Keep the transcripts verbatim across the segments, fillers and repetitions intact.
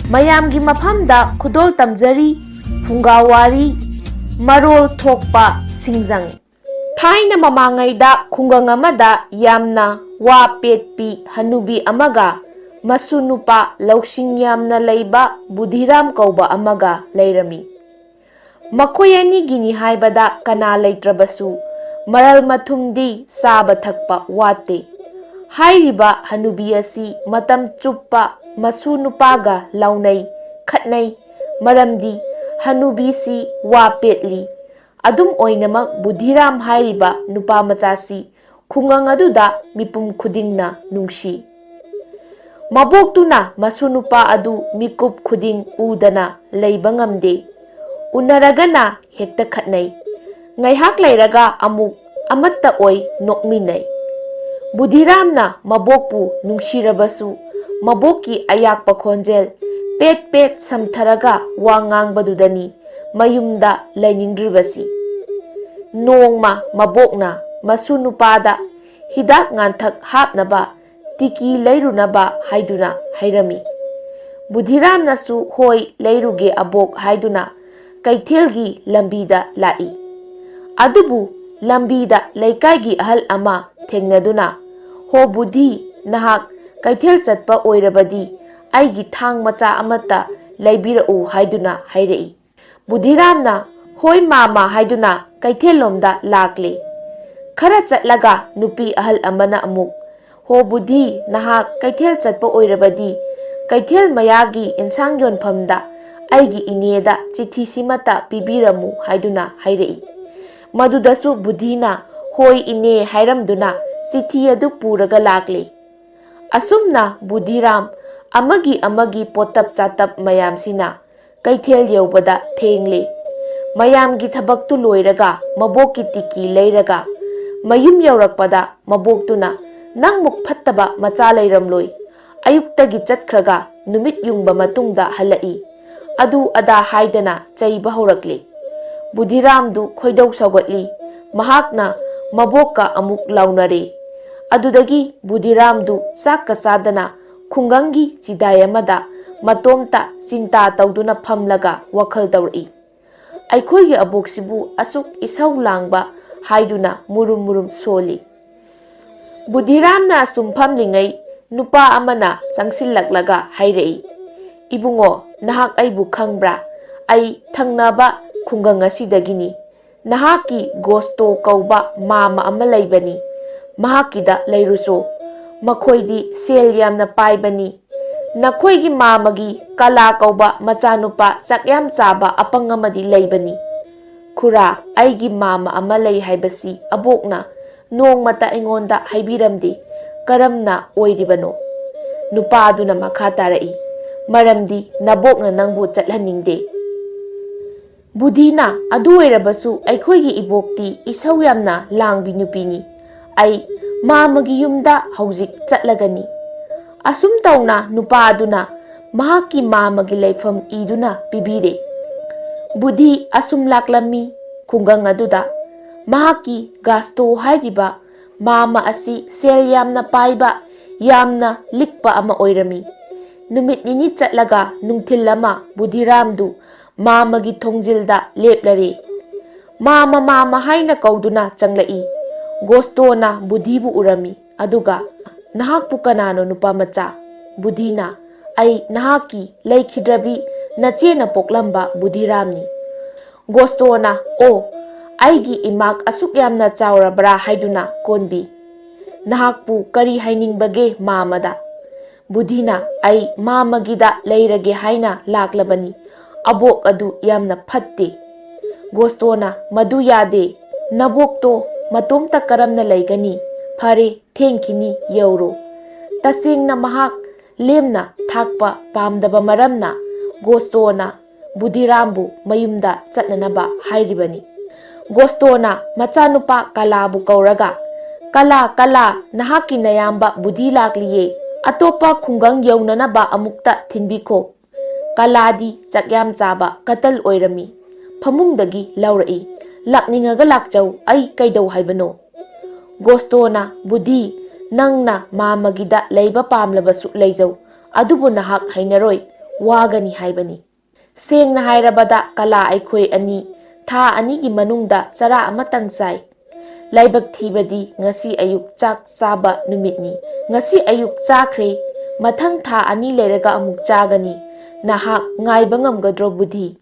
ꯃꯌꯥꯝꯒꯤ ꯃꯐꯝꯗ ꯈꯨꯗꯣꯜ ꯇꯝꯖꯔꯤ ꯐꯨꯡꯒꯥ ꯋꯥꯔꯤ, ꯃꯔꯣꯜ ꯊꯣꯛꯄ ꯁꯤꯡꯖꯪ꯫ ꯊꯥꯏꯅ ꯃꯃꯥꯡꯉꯩꯗ ꯈꯨꯡꯒꯪ ꯑꯃꯗ ꯌꯥꯝꯅ ꯋꯥ ꯄꯦꯠꯄꯤ ꯍꯅꯨꯕꯤ ꯑꯃꯒ ꯃꯁꯨ ꯅꯨꯄꯥ ꯂꯧꯁꯤꯡ ꯌꯥꯝꯅ ꯂꯩꯕ ꯕꯨꯙꯤꯔꯥꯝ ꯀꯧꯕ ꯑꯃꯒ ꯂꯩꯔꯝꯃꯤ꯫ ꯃꯈꯣꯏ ꯑꯅꯤꯒꯤꯅꯤ ꯍꯥꯏꯕꯗ ꯀꯅꯥ ꯂꯩꯇ꯭ꯔꯕꯁꯨ ꯃꯔꯜ ꯃꯊꯨꯝꯗꯤ ꯆꯥꯕ ꯊꯛꯄ ꯋꯥꯠꯇꯦ꯫ ꯍꯥꯏꯔꯤꯕ ꯍꯅꯨꯕꯤ ꯑꯁꯤ ꯃꯇꯝ ꯆꯨꯞꯄ ꯃꯁꯨ ꯅꯨꯄꯥꯒ ꯂꯥꯎꯅꯩ, ꯈꯠꯅꯩ꯫ ꯃꯔꯝꯗꯤ ꯍꯅꯨꯕꯤꯁꯤ ꯋꯥ ꯄꯦꯠꯂꯤ꯫ ꯑꯗꯨꯝ ꯑꯣꯏꯅꯃꯛ ꯕꯨꯙꯤꯔꯥꯝ ꯍꯥꯏꯔꯤꯕ ꯅꯨꯄꯥ ꯃꯆꯥꯁꯤ ꯈꯨꯡꯒꯪ ꯑꯗꯨꯗ ꯃꯤꯄꯨꯝ ꯈꯨꯗꯤꯡꯅ ꯅꯨꯡꯁꯤ꯫ ꯃꯕꯣꯛꯇꯨꯅ ꯃꯁꯨ ꯅꯨꯄꯥ ꯑꯗꯨ ꯃꯤꯀꯨꯞ ꯈꯨꯗꯤꯡ ꯎꯗꯅ ꯂꯩꯕ ꯉꯝꯗꯦ꯫ ꯎꯅꯔꯒꯅ ꯍꯦꯛꯇ ꯈꯠꯅꯩ꯫ ꯉꯥꯏꯍꯥꯛ ꯂꯩꯔꯒ ꯑꯃꯨꯛ ꯑꯃꯠꯇ ꯑꯣꯏ ꯅꯣꯛꯃꯤꯟꯅꯩ꯫ ꯕꯨꯙꯤꯔꯥꯝꯅ ꯃꯕꯣꯛꯄꯨ ꯅꯨꯡꯁꯤꯔꯕꯁꯨ ꯃꯕꯣꯛꯀꯤ ꯑꯌꯥꯛꯄ ꯈꯣꯟꯖꯦꯜ ꯄꯦꯠ ꯄꯦꯠ ꯁꯝꯊꯔꯒ ꯋꯥ ꯉꯥꯡꯕꯗꯨꯗꯅꯤ ꯃꯌꯨꯝꯗ ꯂꯩꯅꯤꯡꯗ꯭ꯔꯤꯕꯁꯤ꯫ ꯅꯣꯡꯃ ꯃꯕꯣꯛꯅ ꯃꯁꯨ ꯅꯨꯄꯥꯗ ꯍꯤꯗꯥꯛ ꯉꯥꯟꯊꯛ ꯍꯥꯞꯅꯕ ꯇꯤꯀꯤ ꯂꯩꯔꯨꯅꯕ ꯍꯥꯏꯗꯨꯅ ꯍꯥꯏꯔꯝꯃꯤ꯫ ꯕꯨꯙꯤꯔꯥꯝꯅꯁꯨ "ꯍꯣꯏ, ꯂꯩꯔꯨꯒꯦ ꯑꯕꯣꯛ" ꯍꯥꯏꯗꯨꯅ ꯀꯩꯊꯦꯜꯒꯤ ꯂꯝꯕꯤꯗ ꯂꯥꯛꯏ꯫ ꯑꯗꯨꯕꯨ ꯂꯝꯕꯤꯗ ꯂꯩꯀꯥꯏꯒꯤ ꯑꯍꯜ ꯑꯃ ꯊꯦꯡꯅꯗꯨꯅ, "ꯍꯣ ꯕꯨꯙꯤ, ꯅꯍꯥꯛ ꯀꯩꯊꯦꯜ ꯆꯠꯄ ꯑꯣꯏꯔꯕꯗꯤ ꯑꯩꯒꯤ ꯊꯥꯡ ꯃꯆꯥ ꯑꯃꯠꯇ ꯂꯩꯕꯤꯔꯛꯎ" ꯍꯥꯏꯗꯨꯅ ꯍꯥꯏꯔꯛꯏ꯫ ꯕꯨꯙꯤꯔꯥꯝꯅ "ꯍꯣꯏ ꯃꯥꯃ" ꯍꯥꯏꯗꯨꯅ ꯀꯩꯊꯦꯜꯂꯣꯝꯗ ꯂꯥꯛꯂꯦ꯫ ꯈꯔ ꯆꯠꯂꯒ ꯅꯨꯄꯤ ꯑꯍꯜ ꯑꯃꯅ ꯑꯃꯨꯛ, "ꯍꯣ ꯕꯨꯙꯤ, ꯅꯍꯥꯛ ꯀꯩꯊꯦꯜ ꯆꯠꯄ ꯑꯣꯏꯔꯕꯗꯤ ꯀꯩꯊꯦꯜ ꯃꯌꯥꯒꯤ ꯏꯟꯁꯥꯡ ꯌꯣꯟꯐꯝꯗ ꯑꯩꯒꯤ ꯏꯅꯦꯗ ꯆꯤꯊꯤꯁꯤꯃꯇ ꯄꯤꯕꯤꯔꯝꯃꯨ" ꯍꯥꯏꯗꯨꯅ ꯍꯥꯏꯔꯛꯏ꯫ ꯃꯗꯨꯗꯁꯨ ꯕꯨꯙꯤꯅ "ꯍꯣꯏ ꯏꯅꯦ" ꯍꯥꯏꯔꯝꯗꯨꯅ ꯆꯤꯊꯤ ꯑꯗꯨ ꯄꯨꯔꯒ ꯂꯥꯛꯂꯦ꯫ ꯑꯁꯨꯝꯅ ꯕꯨꯙꯤꯔꯥꯝ ꯑꯃꯒꯤ ꯑꯃꯒꯤ ꯄꯣꯠꯇꯞ ꯆꯥꯇꯞ ꯃꯌꯥꯝꯁꯤꯅ ꯀꯩꯊꯦꯜ ꯌꯧꯕꯗ ꯊꯦꯡꯂꯦ꯫ ꯃꯌꯥꯝꯒꯤ ꯊꯕꯛꯇꯨ ꯂꯣꯏꯔꯒ ꯃꯕꯣꯛꯀꯤ ꯇꯤꯀꯤ ꯂꯩꯔꯒ ꯃꯌꯨꯝ ꯌꯧꯔꯛꯄꯗ ꯃꯕꯣꯛꯇꯨꯅ "ꯅꯪꯃꯨꯛ ꯐꯠꯇꯕ ꯃꯆꯥ ꯂꯩꯔꯝꯂꯣꯏ꯫ ꯑꯌꯨꯛꯇꯒꯤ ꯆꯠꯈ꯭ꯔꯒ ꯅꯨꯃꯤꯠ ꯌꯨꯡꯕ ꯃꯇꯨꯡꯗ ꯍꯜꯂꯛꯏ" ꯑꯗꯨ ꯑꯗꯥ ꯍꯥꯏꯗꯅ ꯆꯩꯕ ꯍꯧꯔꯛꯂꯦ꯫ ꯕꯨꯙꯤꯔꯥꯝꯗꯨ ꯈꯣꯏꯗꯧ ꯁꯧꯒꯠꯂꯤ꯫ ꯃꯍꯥꯛꯅ ꯃꯕꯣꯛꯀ ꯑꯃꯨꯛ ꯂꯥꯎꯅꯔꯦ꯫ ꯑꯗꯨꯗꯒꯤ ꯕꯨꯙꯤꯔꯥꯝꯗꯨ ꯆꯥꯛꯀ ꯆꯥꯗꯅ ꯈꯨꯡꯒꯪꯒꯤ ꯆꯤꯗꯥꯏ ꯑꯃꯗ ꯃꯇꯣꯝꯇ ꯆꯤꯟꯇꯥ ꯇꯧꯗꯨꯅ ꯐꯝꯂꯒ ꯋꯥꯈꯜ ꯇꯧꯔꯛꯏ꯫ "ꯑꯩꯈꯣꯏꯒꯤ ꯑꯕꯣꯛꯁꯤꯕꯨ ꯑꯁꯨꯛ ꯏꯁꯧ ꯂꯥꯡꯕ?" ꯍꯥꯏꯗꯨꯅ ꯃꯨꯔꯨꯝ ꯃꯨꯔꯨꯝ ꯁꯣꯜꯂꯤ꯫ ꯕꯨꯙꯤꯔꯥꯝꯅ ꯑꯁꯨꯝ ꯐꯝꯂꯤꯉꯩ ꯅꯨꯄꯥ ꯑꯃꯅ ꯆꯪꯁꯤꯜꯂꯛꯂꯒ ꯍꯥꯏꯔꯛꯏ, "ꯏꯕꯨꯡꯉꯣ, ꯅꯍꯥꯛ ꯑꯩꯕꯨ ꯈꯪꯕ꯭ꯔꯥ? ꯑꯩ ꯊꯪꯅꯕ ꯈꯨꯡꯒꯪ ꯑꯁꯤꯗꯒꯤꯅꯤ꯫ ꯅꯍꯥꯛꯀꯤ ꯒꯣꯁꯇꯣ ꯀꯧꯕ ꯃꯥꯃ ꯑꯃ ꯂꯩꯕꯅꯤ꯫ ꯃꯍꯥꯛꯀꯤꯗ ꯂꯩꯔꯨꯁꯨ꯫ ꯃꯈꯣꯏꯗꯤ ꯁꯦꯜ ꯌꯥꯝꯅ ꯄꯥꯏꯕꯅꯤ꯫ ꯅꯈꯣꯏꯒꯤ ꯃꯥꯃꯒꯤ ꯀꯂꯥ ꯀꯧꯕ ꯃꯆꯥꯅꯨꯄꯥ ꯆꯥꯛ ꯌꯥꯝ ꯆꯥꯕ ꯑꯄꯪ ꯑꯃꯗꯤ ꯂꯩꯕꯅꯤ꯫ ꯈꯨꯔꯥ, ꯑꯩꯒꯤ ꯃꯥꯃ ꯑꯃ ꯂꯩ ꯍꯥꯏꯕꯁꯤ ꯑꯕꯣꯛꯅ ꯅꯣꯡꯃꯇ ꯑꯩꯉꯣꯟꯗ ꯍꯥꯏꯕꯤꯔꯝꯗꯦ꯫ ꯀꯔꯝꯅ ꯑꯣꯏꯔꯤꯕꯅꯣ?" ꯅꯨꯄꯥ ꯑꯗꯨꯅ ꯃꯈꯥ ꯇꯥꯔꯛꯏ, "ꯃꯔꯝꯗꯤ ꯅꯕꯣꯛꯅ ꯅꯪꯕꯨ ꯆꯠꯍꯟꯅꯤꯡꯗꯦ꯫" ꯕꯨꯙꯤꯅ, "ꯑꯗꯨ ꯑꯣꯏꯔꯕꯁꯨ ꯑꯩꯈꯣꯏꯒꯤ ꯏꯕꯣꯛꯇꯤ ꯏꯁꯧ ꯌꯥꯝꯅ ꯂꯥꯡꯕꯤ ꯅꯨꯄꯤꯅꯤ꯫ ꯑꯩ ꯃꯥꯃꯒꯤ ꯌꯨꯝꯗ ꯍꯧꯖꯤꯛ ꯆꯠꯂꯒꯅꯤ꯫" ꯑꯁꯨꯝ ꯇꯧꯅ ꯅꯨꯄꯥ ꯑꯗꯨꯅ ꯃꯍꯥꯛꯀꯤ ꯃꯥꯃꯒꯤ ꯂꯩꯐꯝ ꯏꯗꯨꯅ ꯄꯤꯕꯤꯔꯦ꯫ ꯕꯨꯙꯤ ꯑꯁꯨꯝ ꯂꯥꯛꯂꯝꯃꯤ ꯈꯨꯡꯒꯪ ꯑꯗꯨꯗ꯫ ꯃꯍꯥꯛꯀꯤ ꯒꯥꯁꯇꯣ ꯍꯥꯏꯔꯤꯕ ꯃꯥꯃ ꯑꯁꯤ ꯁꯦꯜ ꯌꯥꯝꯅ ꯄꯥꯏꯕ, ꯌꯥꯝꯅ ꯂꯤꯛꯄ ꯑꯃ ꯑꯣꯏꯔꯝꯃꯤ꯫ ꯅꯨꯃꯤꯠ ꯅꯤꯅꯤ ꯆꯠꯂꯒ ꯅꯨꯡꯊꯤꯜ ꯑꯃ ꯕꯨꯙꯤꯔꯥꯝꯗꯨ ꯃꯥꯃꯒꯤ ꯊꯣꯡꯖꯤꯜꯗ ꯂꯦꯞꯂꯔꯦ꯫ "ꯃꯥꯃ, ꯃꯥꯃ" ꯍꯥꯏꯅ ꯀꯧꯗꯨꯅ ꯆꯪꯂꯛꯏ꯫ ꯒꯣꯁꯇꯣꯅ ꯕꯨꯙꯤꯕꯨ ꯎꯔꯝꯃꯤ꯫ ꯑꯗꯨꯒ, "ꯅꯍꯥꯛꯄꯨ ꯀꯅꯥꯅꯣ, ꯅꯨꯄꯥ ꯃꯆꯥ?" ꯕꯨꯙꯤꯅ, "ꯑꯩ ꯅꯍꯥꯛꯀꯤ ꯂꯩꯈꯤꯗ꯭ꯔꯕꯤ ꯅꯆꯦꯅ ꯄꯣꯛꯂꯝꯕ ꯕꯨꯙꯤꯔꯥꯝꯅꯤ꯫" ꯒꯣꯁꯇꯣꯅ, "ꯑꯣ, ꯑꯩꯒꯤ ꯏꯃꯥꯛ ꯑꯁꯨꯛ ꯌꯥꯝꯅ ꯆꯥꯎꯔꯕ꯭ꯔꯥ?" ꯍꯥꯏꯗꯨꯅ ꯀꯣꯟꯕꯤ꯫ "ꯅꯍꯥꯛꯄꯨ ꯀꯔꯤ ꯍꯥꯏꯅꯤꯡꯕꯒꯦ ꯃꯥꯃꯗ?" ꯕꯨꯙꯤꯅ, "ꯑꯩ ꯃꯥꯃꯒꯤꯗ ꯂꯩꯔꯒꯦ ꯍꯥꯏꯅ ꯂꯥꯛꯂꯕꯅꯤ꯫ ꯑꯕꯣꯛ ꯑꯗꯨ ꯌꯥꯝꯅ ꯐꯠꯇꯦ꯫" ꯒꯣꯁꯇꯣꯅ, "ꯃꯗꯨ ꯌꯥꯗꯦ꯫ ꯅꯕꯣꯛꯇꯣ ꯃꯇꯣꯝꯇ ꯀꯔꯝꯅ ꯂꯩꯒꯅꯤ? ꯐꯔꯦ, ꯊꯦꯡꯈꯤꯅꯤ, ꯌꯧꯔꯣ꯫" ꯇꯁꯦꯡꯅ ꯃꯍꯥꯛ ꯂꯦꯝꯅ ꯊꯥꯛꯄ ꯄꯥꯝꯗꯕ ꯃꯔꯝꯅ ꯒꯣꯁꯇꯣꯅ ꯕꯨꯙꯤꯔꯥꯝꯕꯨ ꯃꯌꯨꯝꯗ ꯆꯠꯅꯅꯕ ꯍꯥꯏꯔꯤꯕꯅꯤ꯫ ꯒꯣꯁꯇꯣꯅ ꯃꯆꯥꯅꯨꯄꯥ ꯀꯂꯥꯕꯨ ꯀꯧꯔꯒ, "ꯀꯂꯥ, ꯀꯂꯥ, ꯅꯍꯥꯛꯀꯤ ꯅꯌꯥꯝꯕ ꯕꯨꯙꯤ ꯂꯥꯛꯂꯤꯌꯦ꯫ ꯑꯇꯣꯞꯄ ꯈꯨꯡꯒꯪ ꯌꯧꯅꯅꯕ ꯑꯃꯨꯛꯇ ꯊꯤꯟꯕꯤꯈꯣ꯫" ꯀꯂꯥꯗꯤ ꯆꯥꯛ ꯌꯥꯝ ꯆꯥꯕ ꯀꯇꯜ ꯑꯣꯏꯔꯝꯃꯤ꯫ ꯐꯃꯨꯡꯗꯒꯤ ꯂꯧꯔꯛꯏ꯫ "ꯂꯥꯛꯅꯤꯡꯉꯒ ꯂꯥꯛꯆꯧ, ꯑꯩ ꯀꯩꯗꯧ ꯍꯥꯏꯕꯅꯣ?" ꯒꯣꯁꯇꯣꯅ, "ꯕꯨꯙꯤ, ꯅꯪꯅ ꯃꯥꯃꯒꯤꯗ ꯂꯩꯕ ꯄꯥꯝꯂꯕꯁꯨ ꯂꯩꯖꯧ, ꯑꯗꯨꯕꯨ ꯅꯍꯥꯛ ꯍꯩꯅꯔꯣꯏ, ꯋꯥꯒꯅꯤ ꯍꯥꯏꯕꯅꯤ꯫ ꯁꯦꯡꯅ ꯍꯥꯏꯔꯕꯗ, ꯀꯂꯥ ꯑꯩꯈꯣꯏ ꯑꯅꯤ ꯊꯥ ꯑꯅꯤꯒꯤ ꯃꯅꯨꯡꯗ ꯆꯔꯥ ꯑꯃꯇꯪ ꯆꯥꯏ꯫ ꯂꯥꯏꯕꯛ ꯊꯤꯕꯗꯤ ꯉꯁꯤ ꯑꯌꯨꯛ ꯆꯥꯛ ꯆꯥꯕ ꯅꯨꯃꯤꯠꯅꯤ꯫ ꯉꯁꯤ ꯑꯌꯨꯛ ꯆꯥꯈ꯭ꯔꯦ, ꯃꯊꯪ ꯊꯥ ꯑꯅꯤ ꯂꯩꯔꯒ ꯑꯃꯨꯛ ꯆꯥꯒꯅꯤ꯫ ꯅꯍꯥꯛ ꯉꯥꯏꯕ ꯉꯝꯒꯗ꯭ꯔꯣ, ꯕꯨꯙꯤ?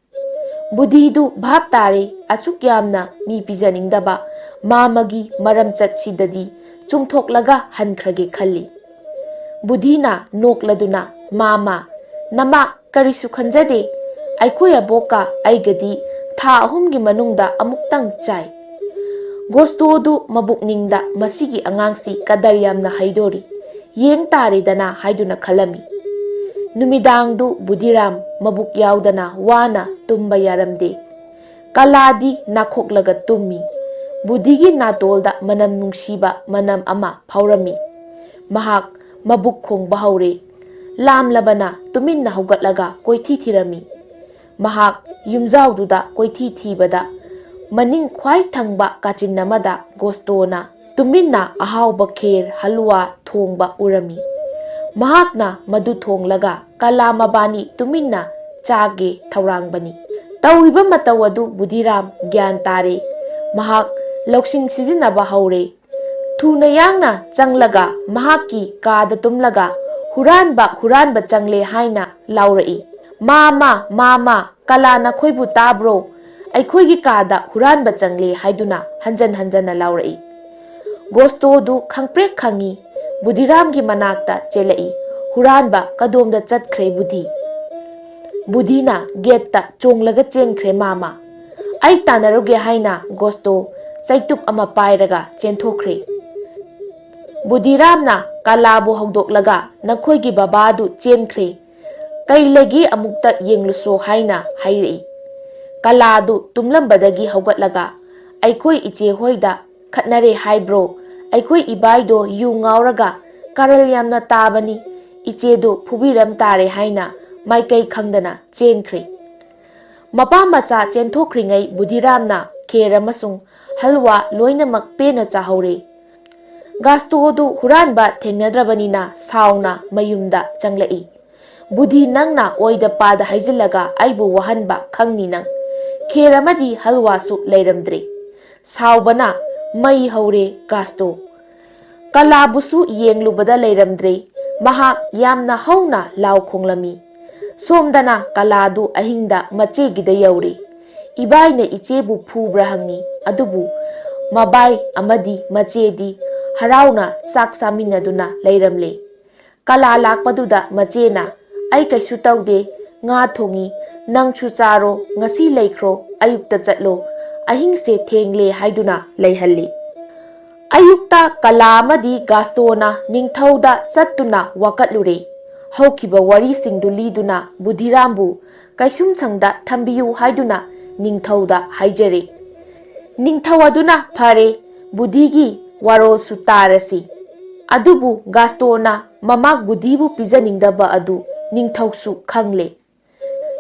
ꯕꯨꯙꯤꯗꯨ ꯚꯥꯞ ꯇꯥꯔꯦ, ꯑꯁꯨꯛ ꯌꯥꯝꯅ ꯃꯤ ꯄꯤꯖꯅꯤꯡꯗꯕ ꯃꯥꯃꯒꯤ ꯃꯔꯝꯆꯠꯁꯤꯗꯗꯤ ꯆꯨꯝꯊꯣꯛꯂꯒ ꯍꯟꯈ꯭ꯔꯒꯦ ꯈꯜꯂꯤ꯫ ꯕꯨꯙꯤꯅ ꯅꯣꯛꯂꯗꯨꯅ, "ꯃꯥꯃ, ꯅꯃꯥ ꯀꯔꯤꯁꯨ ꯈꯟꯖꯗꯦ, ꯑꯩꯈꯣꯏ ꯑꯕꯣꯛꯀ ꯑꯩꯒꯗꯤ ꯊꯥ ꯑꯍꯨꯝꯒꯤ ꯃꯅꯨꯡꯗ ꯑꯃꯨꯛꯇꯪ ꯆꯥꯏ꯫" ꯒꯣꯁꯇꯣꯗꯨ ꯃꯕꯨꯛꯅꯤꯡꯗ, "ꯃꯁꯤꯒꯤ ꯑꯉꯥꯡꯁꯤ ꯀꯗꯔ ꯌꯥꯝꯅ ꯍꯩꯗꯣꯔꯤ, ꯌꯦꯡ ꯇꯥꯔꯦꯗꯅ" ꯍꯥꯏꯗꯨꯅ ꯈꯜꯂꯝꯃꯤ꯫ ꯅꯨꯃꯤꯗꯥꯡꯗꯨ ꯕꯨꯙꯤꯔꯥꯝ ꯃꯕꯨꯛ ꯌꯥꯎꯗꯅ ꯋꯥꯅ ꯇꯨꯝꯕ ꯌꯥꯔꯝꯗꯦ꯫ ꯀꯂꯥꯗꯤ ꯅꯥꯈꯣꯛꯂꯒ ꯇꯨꯝꯃꯤ꯫ ꯕꯨꯙꯤꯒꯤ ꯅꯥꯇꯣꯜꯗ ꯃꯅꯝ ꯅꯨꯡꯁꯤꯕ ꯃꯅꯝ ꯑꯃ ꯐꯥꯎꯔꯝꯃꯤ꯫ ꯃꯍꯥꯛ ꯃꯕꯨꯛ ꯈꯣꯡꯕ ꯍꯧꯔꯦ꯫ ꯂꯥꯝꯂꯕꯅ ꯇꯨꯃꯤꯟꯅ ꯍꯧꯒꯠꯂꯒ ꯀꯣꯏꯊꯤ ꯊꯤꯔꯝꯃꯤ꯫ ꯃꯍꯥꯛ ꯌꯨꯝꯖꯥꯎꯗꯨꯗ ꯀꯣꯏꯊꯤ ꯊꯤꯕꯗ, ꯃꯅꯤꯡ ꯈ꯭ꯋꯥꯏ ꯊꯪꯕ ꯀꯥꯆꯤꯟ ꯑꯃꯗ ꯒꯣꯁꯇꯣꯅ ꯇꯨꯃꯤꯟꯅ ꯑꯍꯥꯎꯕ ꯈꯦꯔ ꯍꯜꯋꯥ ꯊꯣꯡꯕ ꯎꯔꯝꯃꯤ꯫ ꯃꯍꯥꯛꯅ ꯃꯗꯨ ꯊꯣꯡꯂꯒ ꯀꯂꯥ ꯃꯕꯥꯅꯤ ꯇꯨꯃꯤꯟꯅ ꯆꯥꯒꯦ ꯊꯧꯔꯥꯡꯕꯅꯤ꯫ ꯇꯧꯔꯤꯕ ꯃꯇꯧ ꯑꯗꯨ ꯕꯨꯙꯤꯔꯥꯝ ꯒ꯭ꯌꯥꯟ ꯇꯥꯔꯦ꯫ ꯃꯍꯥꯛ ꯂꯧꯁꯤꯡ ꯁꯤꯖꯤꯟꯅꯕ ꯍꯧꯔꯦ꯫ ꯊꯨꯅ ꯌꯥꯡꯅ ꯆꯪꯂꯒ ꯃꯍꯥꯛꯀꯤ ꯀꯥꯗ ꯇꯨꯝꯂꯒ "ꯍꯨꯔꯥꯟꯕ, ꯍꯨꯔꯥꯟꯕ ꯆꯪꯂꯦ" ꯍꯥꯏꯅ ꯂꯥꯎꯔꯛꯏ꯫ "ꯃꯥꯃ, ꯃꯥꯃ, ꯀꯂꯥ ꯅꯈꯣꯏꯕꯨ ꯇꯥꯕ꯭ꯔꯣ? ꯑꯩꯈꯣꯏꯒꯤ ꯀꯥꯗ ꯍꯨꯔꯥꯟꯕ ꯆꯪꯂꯦ" ꯍꯥꯏꯗꯨꯅ ꯍꯟꯖꯟ ꯍꯟꯖꯟꯅ ꯂꯥꯎꯔꯛꯏ꯫ ꯒꯣꯁꯇꯣꯗꯨ ꯈꯪꯄ꯭ꯔꯦꯛ ꯈꯪꯉꯤ꯫ ꯕꯨꯙꯤꯔꯥꯝꯒꯤ ꯃꯅꯥꯛꯇ ꯆꯦꯜꯂꯛꯏ꯫ "ꯍꯨꯔꯥꯟꯕ ꯀꯗꯣꯝꯗ ꯆꯠꯈ꯭ꯔꯦ, ꯕꯨꯙꯤ?" ꯕꯨꯙꯤꯅ ꯒꯦꯠꯇ ꯆꯣꯡꯂꯒ ꯆꯦꯟꯈ꯭ꯔꯦ, ꯃꯥꯃ꯫ "ꯑꯩ ꯇꯥꯟꯅꯔꯨꯒꯦ" ꯍꯥꯏꯅ ꯒꯣꯁꯇꯣ ꯆꯩꯇꯨꯞ ꯑꯃ ꯄꯥꯏꯔꯒ ꯆꯦꯟꯊꯣꯛꯈ꯭ꯔꯦ꯫ ꯕꯨꯙꯤꯔꯥꯝꯅ ꯀꯂꯥꯕꯨ ꯍꯧꯗꯣꯛꯂꯒ, "ꯅꯈꯣꯏꯒꯤ ꯕꯕꯥꯗꯨ ꯆꯦꯟꯈ꯭ꯔꯦ, ꯀꯩ ꯂꯩꯒꯦ ꯑꯃꯨꯛꯇ ꯌꯦꯡꯂꯨꯁꯣ" ꯍꯥꯏꯅ ꯍꯥꯏꯔꯛꯏ꯫ ꯀꯂꯥꯗꯨ ꯇꯨꯝꯂꯝꯕꯗꯒꯤ ꯍꯧꯒꯠꯂꯒ, "ꯑꯩꯈꯣꯏ ꯏꯆꯦ ꯍꯣꯏꯗ ꯈꯠꯅꯔꯦ ꯍꯥꯏꯕ꯭ꯔꯣ? ꯑꯩꯈꯣꯏ ꯏꯕꯥꯏꯗꯣ ꯌꯨ ꯉꯥꯎꯔꯒ ꯀꯥꯔꯜ ꯌꯥꯝꯅ ꯇꯥꯕꯅꯤ, ꯏꯆꯦꯗꯨ ꯐꯨꯕꯤꯔꯝ ꯇꯥꯔꯦ" ꯍꯥꯏꯅ ꯃꯥꯏꯀꯩ ꯈꯪꯗꯅ ꯆꯦꯟꯈ꯭ꯔꯦ꯫ ꯃꯄꯥ ꯃꯆꯥ ꯆꯦꯟꯊꯣꯛꯈ꯭ꯔꯤꯉꯩ ꯕꯨꯙꯤꯔꯥꯝꯅ ꯈꯦꯔ ꯑꯃꯁꯨꯡ ꯍꯜꯋꯥ ꯂꯣꯏꯅꯃꯛ ꯄꯦꯟꯅ ꯆꯥꯍꯧꯔꯦ꯫ ꯒꯥꯁꯇꯣꯗꯨ ꯍꯨꯔꯥꯟꯕ ꯊꯦꯡꯅꯗ꯭ꯔꯕꯅꯤꯅ ꯁꯥꯎꯅ ꯃꯌꯨꯝꯗ ꯆꯪꯂꯛꯏ꯫ "ꯕꯨꯙꯤ, ꯅꯪꯅ ꯑꯣꯏꯗ ꯄꯥꯗ ꯍꯥꯏꯖꯤꯜꯂꯒ ꯑꯩꯕꯨ ꯋꯥꯍꯟꯕ ꯈꯪꯅꯤ ꯅꯪ꯫ ꯈꯦꯔ ꯑꯃꯗꯤ ꯍꯜꯋꯥꯁꯨ ꯂꯩꯔꯝꯗ꯭ꯔꯦ"꯫ ꯁꯥꯎꯕꯅ ꯃꯩ ꯍꯧꯔꯦ ꯒꯥꯁꯇꯣ꯫ ꯀꯂꯥꯕꯨꯁꯨ ꯌꯦꯡꯂꯨꯕꯗ ꯂꯩꯔꯝꯗ꯭ꯔꯦ꯫ ꯃꯍꯥꯛ ꯌꯥꯝꯅ ꯍꯧꯅ ꯂꯥꯎ ꯈꯣꯡꯂꯝꯃꯤ꯫ ꯁꯣꯝꯗꯅ ꯀꯂꯥꯗꯨ ꯑꯍꯤꯡꯗ ꯃꯆꯦꯒꯤꯗ ꯌꯧꯔꯦ꯫ ꯏꯕꯥꯏꯅ ꯏꯆꯦꯕꯨ ꯐꯨꯕ꯭ꯔꯥ ꯍꯪꯉꯤ꯫ ꯑꯗꯨꯕꯨ ꯃꯕꯥꯏ ꯑꯃꯗꯤ ꯃꯆꯦꯗꯤ ꯍꯔꯥꯎꯅ ꯆꯥꯛ ꯆꯥꯃꯤꯟꯅꯗꯨꯅ ꯂꯩꯔꯝꯂꯦ꯫ ꯀꯂꯥ ꯂꯥꯛꯄꯗꯨꯗ ꯃꯆꯦꯅ, "ꯑꯩ ꯀꯩꯁꯨ ꯇꯧꯗꯦ, ꯉꯥ ꯊꯣꯡꯉꯤ, ꯅꯪꯁꯨ ꯆꯥꯔꯣ, ꯉꯁꯤ ꯂꯩꯈ꯭ꯔꯣ, ꯑꯌꯨꯛꯇ ꯆꯠꯂꯣ, ꯑꯍꯤꯡꯁꯦ ꯊꯦꯡꯂꯦ" ꯍꯥꯏꯗꯨꯅ ꯂꯩꯍꯜꯂꯤ꯫ ꯑꯌꯨꯛꯇ ꯀꯂꯥ ꯑꯃꯗꯤ ꯒꯥꯁꯇꯣꯅ ꯅꯤꯡꯊꯧꯗ ꯆꯠꯇꯨꯅ ꯋꯥꯀꯠꯂꯨꯔꯦ꯫ ꯍꯧꯈꯤꯕ ꯋꯥꯔꯤꯁꯤꯡꯗꯨ ꯂꯤꯗꯨꯅ ꯕꯨꯙꯤꯔꯥꯝꯕꯨ ꯀꯩꯁꯨꯝꯁꯪꯗ ꯊꯝꯕꯤꯌꯨ ꯍꯥꯏꯗꯨꯅ ꯅꯤꯡꯊꯧꯗ ꯍꯥꯏꯖꯔꯦ꯫ ꯅꯤꯡꯊꯧ ꯑꯗꯨꯅ, "ꯐꯔꯦ, ꯕꯨꯙꯤꯒꯤ ꯋꯥꯔꯣꯜꯁꯨ ꯇꯥꯔꯁꯤ"꯫ ꯑꯗꯨꯕꯨ ꯒꯥꯁꯇꯣꯅ ꯃꯃꯥ ꯕꯨꯙꯤꯕꯨ ꯄꯤꯖꯅꯤꯡꯗꯕ ꯑꯗꯨ ꯅꯤꯡꯊꯧꯁꯨ ꯈꯪꯂꯦ꯫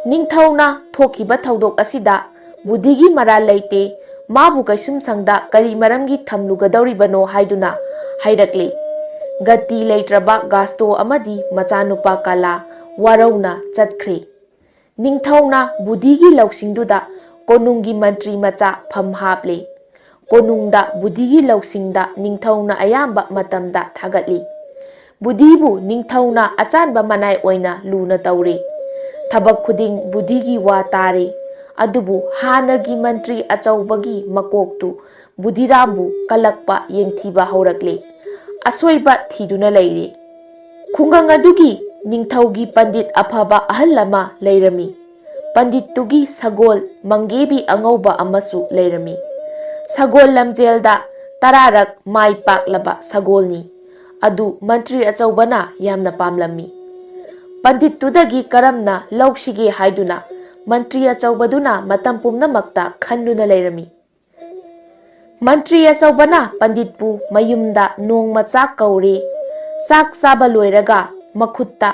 ꯅꯤꯡꯊꯧꯅ ꯊꯣꯛꯈꯤꯕ ꯊꯧꯗꯣꯛ ꯑꯁꯤꯗ ꯕꯨꯙꯤꯒꯤ ꯃꯔꯥꯜ ꯂꯩꯇꯦ, ꯃꯥꯕꯨ ꯀꯩꯁꯨꯝꯁꯪꯗ ꯀꯔꯤ ꯃꯔꯝꯒꯤ ꯊꯝꯂꯨꯒꯗꯧꯔꯤꯕꯅꯣ ꯍꯥꯏꯗꯨꯅ ꯍꯥꯏꯔꯛꯂꯦ꯫ ꯒꯇꯤ ꯂꯩꯇ꯭ꯔꯕ ꯒꯥꯁꯇꯣ ꯑꯃꯗꯤ ꯃꯆꯥꯅꯨꯄꯥ ꯀꯂꯥ ꯋꯥꯔꯧꯅ ꯆꯠꯈ꯭ꯔꯦ꯫ ꯅꯤꯡꯊꯧꯅ ꯕꯨꯙꯤꯒꯤ ꯂꯧꯁꯤꯡꯗꯨꯗ ꯀꯣꯅꯨꯡꯒꯤ ꯃꯟꯇ꯭ꯔꯤ ꯃꯆꯥ ꯐꯝ ꯍꯥꯞꯂꯦ꯫ ꯀꯣꯅꯨꯡꯗ ꯕꯨꯙꯤꯒꯤ ꯂꯧꯁꯤꯡꯗ ꯅꯤꯡꯊꯧꯅ ꯑꯌꯥꯝꯕ ꯃꯇꯝꯗ ꯊꯥꯒꯠꯂꯤ꯫ ꯕꯨꯙꯤꯕꯨ ꯅꯤꯡꯊꯧꯅ ꯑꯆꯥꯟꯕ ꯃꯅꯥꯏ ꯑꯣꯏꯅ ꯂꯨꯅ ꯇꯧꯔꯤ꯫ ꯊꯕꯛ ꯈꯨꯗꯤꯡ ꯕꯨꯙꯤꯒꯤ ꯋꯥ ꯇꯥꯔꯤ꯫ ꯑꯗꯨꯕꯨ ꯍꯥꯟꯅꯒꯤ ꯃꯟꯇ꯭ꯔꯤ ꯑꯆꯧꯕꯒꯤ ꯃꯀꯣꯛꯇꯨ ꯕꯨꯙꯤꯔꯥꯝꯕꯨ ꯀꯜꯂꯛꯄ ꯌꯦꯡꯊꯤꯕ ꯍꯧꯔꯛꯂꯦ꯫ ꯑꯁꯣꯏꯕ ꯊꯤꯗꯨꯅ ꯂꯩꯔꯦ꯫ ꯈꯨꯡꯒꯪ ꯑꯗꯨꯒꯤ ꯅꯤꯡꯊꯧꯒꯤ ꯄꯟꯗꯤꯠ ꯑꯐꯕ ꯑꯍꯜ ꯑꯃ ꯂꯩꯔꯝꯃꯤ꯫ ꯄꯟꯗꯤꯠꯇꯨꯒꯤ ꯁꯒꯣꯜ ꯃꯪꯒꯦꯕꯤ ꯑꯉꯧꯕ ꯑꯃꯁꯨ ꯂꯩꯔꯝꯃꯤ꯫ ꯁꯒꯣꯜ ꯂꯝꯖꯦꯜꯗ ꯇꯔꯥꯔꯛ ꯃꯥꯏ ꯄꯥꯛꯂꯕ ꯁꯒꯣꯜꯅꯤ꯫ ꯑꯗꯨ ꯃꯟꯇ꯭ꯔꯤ ꯑꯆꯧꯕꯅ ꯌꯥꯝꯅ ꯄꯥꯝꯂꯝꯃꯤ꯫ ꯄꯟꯗꯤꯠꯇꯨꯗꯒꯤ ꯀꯔꯝꯅ ꯂꯧꯁꯤꯒꯦ ꯍꯥꯏꯗꯨꯅ ꯃꯟꯇ꯭ꯔꯤ ꯑꯆꯧꯕꯗꯨꯅ ꯃꯇꯝ ꯄꯨꯝꯅꯃꯛꯇ ꯈꯟꯗꯨꯅ ꯂꯩꯔꯝꯃꯤ꯫ ꯃꯟꯇ꯭ꯔꯤ ꯑꯆꯧꯕꯅ ꯄꯟꯗꯤꯠꯄꯨ ꯃꯌꯨꯝꯗ ꯅꯣꯡꯃ ꯆꯥꯛ ꯀꯧꯔꯦ꯫ ꯆꯥꯛ ꯆꯥꯕ ꯂꯣꯏꯔꯒ ꯃꯈꯨꯠꯇ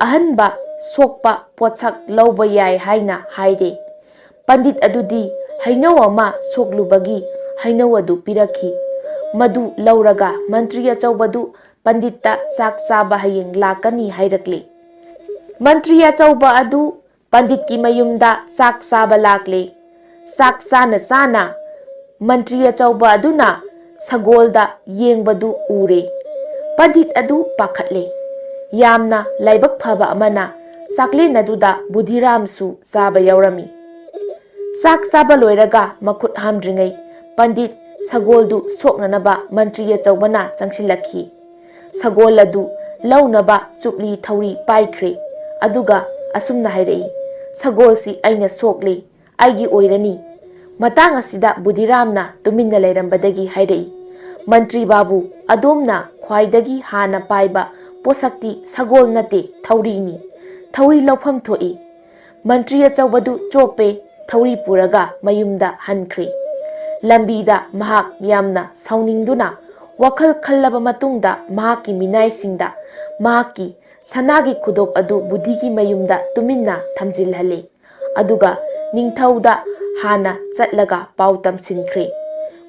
ꯑꯍꯟꯕ ꯁꯣꯛꯄ ꯄꯣꯠꯁꯛ ꯂꯧꯕ ꯌꯥꯏ ꯍꯥꯏꯅ ꯍꯥꯏꯔꯦ꯫ ꯄꯟꯗꯤꯠ ꯑꯗꯨꯗꯤ ꯍꯩꯅꯧ ꯑꯃ ꯁꯣꯛꯂꯨꯕꯒꯤ ꯍꯩꯅꯧ ꯑꯗꯨ ꯄꯤꯔꯛꯈꯤ꯫ ꯃꯗꯨ ꯂꯧꯔꯒ ꯃꯟꯇ꯭ꯔꯤ ꯑꯆꯧꯕꯗꯨ ꯄꯟꯗꯤꯠꯇ ꯆꯥꯛ ꯆꯥꯕ ꯍꯌꯦꯡ ꯂꯥꯛꯀꯅꯤ ꯍꯥꯏꯔꯛꯂꯦ꯫ ꯃꯟꯇ꯭ꯔꯤ ꯑꯆꯧꯕ ꯑꯗꯨ ꯄꯟꯗꯤꯠꯀꯤ ꯃꯌꯨꯝꯗ ꯆꯥꯛ ꯆꯥꯕ ꯂꯥꯛꯂꯦ꯫ ꯆꯥꯛ ꯆꯥꯅ ꯆꯥꯅ ꯃꯟꯇ꯭ꯔꯤ ꯑꯆꯧꯕ ꯑꯗꯨꯅ ꯁꯒꯣꯜꯗ ꯌꯦꯡꯕꯗꯨ ꯎꯔꯦ꯫ ꯄꯟꯗꯤꯠ ꯑꯗꯨ ꯄꯥꯈꯠꯂꯦ꯫ ꯌꯥꯝꯅ ꯂꯥꯏꯕꯛ ꯐꯕ ꯑꯃꯅ ꯆꯥꯛꯂꯦꯟ ꯑꯗꯨꯗ ꯕꯨꯙꯤꯔꯥꯝꯁꯨ ꯆꯥꯕ ꯌꯥꯎꯔꯝꯃꯤ꯫ ꯆꯥꯛ ꯆꯥꯕ ꯂꯣꯏꯔꯒ ꯃꯈꯨꯠ ꯍꯥꯝꯗ꯭ꯔꯤꯉꯩ ꯄꯟꯗꯤꯠ ꯁꯒꯣꯜꯗꯨ ꯁꯣꯛꯅꯅꯕ ꯃꯟꯇ꯭ꯔꯤ ꯑꯆꯧꯕꯅ ꯆꯪꯁꯤꯜꯂꯛꯈꯤ꯫ ꯁꯒꯣꯜ ꯑꯗꯨ ꯂꯧꯅꯕ ꯆꯨꯞꯂꯤ ꯊꯧꯔꯤ ꯄꯥꯏꯈ꯭ꯔꯦ꯫ ꯑꯗꯨꯒ ꯑꯁꯨꯝꯅ ꯍꯥꯏꯔꯛꯏ, "ꯁꯒꯣꯜꯁꯤ ꯑꯩꯅ ꯁꯣꯛꯂꯦ, ꯑꯩꯒꯤ ꯑꯣꯏꯔꯅꯤ"꯫ ꯃꯇꯥꯡ ꯑꯁꯤꯗ ꯕꯨꯙꯤꯔꯥꯝꯅ ꯇꯨꯃꯤꯟꯅ ꯂꯩꯔꯝꯕꯗꯒꯤ ꯍꯥꯏꯔꯛꯏ, "ꯃꯟꯇ꯭ꯔꯤ ꯕꯥꯕꯨ, ꯑꯗꯣꯝꯅ ꯈ꯭ꯋꯥꯏꯗꯒꯤ ꯍꯥꯟꯅ ꯄꯥꯏꯕ ꯄꯣꯠꯁꯛꯇꯤ ꯁꯒꯣꯜ ꯅꯠꯇꯦ, ꯊꯧꯔꯤꯅꯤ꯫ ꯊꯧꯔꯤ ꯂꯧꯐꯝ ꯊꯣꯛꯏ"꯫ ꯃꯟꯇ꯭ꯔꯤ ꯑꯆꯧꯕꯗꯨ ꯆꯣꯞꯄꯦ, ꯊꯧꯔꯤ ꯄꯨꯔꯒ ꯃꯌꯨꯝꯗ ꯍꯟꯈ꯭ꯔꯦ꯫ ꯂꯝꯕꯤꯗ ꯃꯍꯥꯛ ꯌꯥꯝꯅ ꯁꯥꯎꯅꯤꯡꯗꯨꯅ ꯋꯥꯈꯜ ꯈꯜꯂꯕ ꯃꯇꯨꯡꯗ ꯃꯍꯥꯛꯀꯤ ꯃꯤꯅꯥꯏꯁꯤꯡꯗ ꯃꯍꯥꯛꯀꯤ ꯁꯅꯥꯒꯤ ꯈꯨꯗꯣꯞ ꯑꯗꯨ ꯕꯨꯙꯤꯒꯤ ꯃꯌꯨꯝꯗ ꯇꯨꯃꯤꯟꯅ ꯊꯝꯖꯤꯜꯍꯜꯂꯦ꯫ ꯑꯗꯨꯒ ꯅꯤꯡꯊꯧꯗ ꯍꯥꯟꯅ ꯆꯠꯂꯒ ꯄꯥꯎ ꯇꯝꯁꯤꯟꯈ꯭ꯔꯦ꯫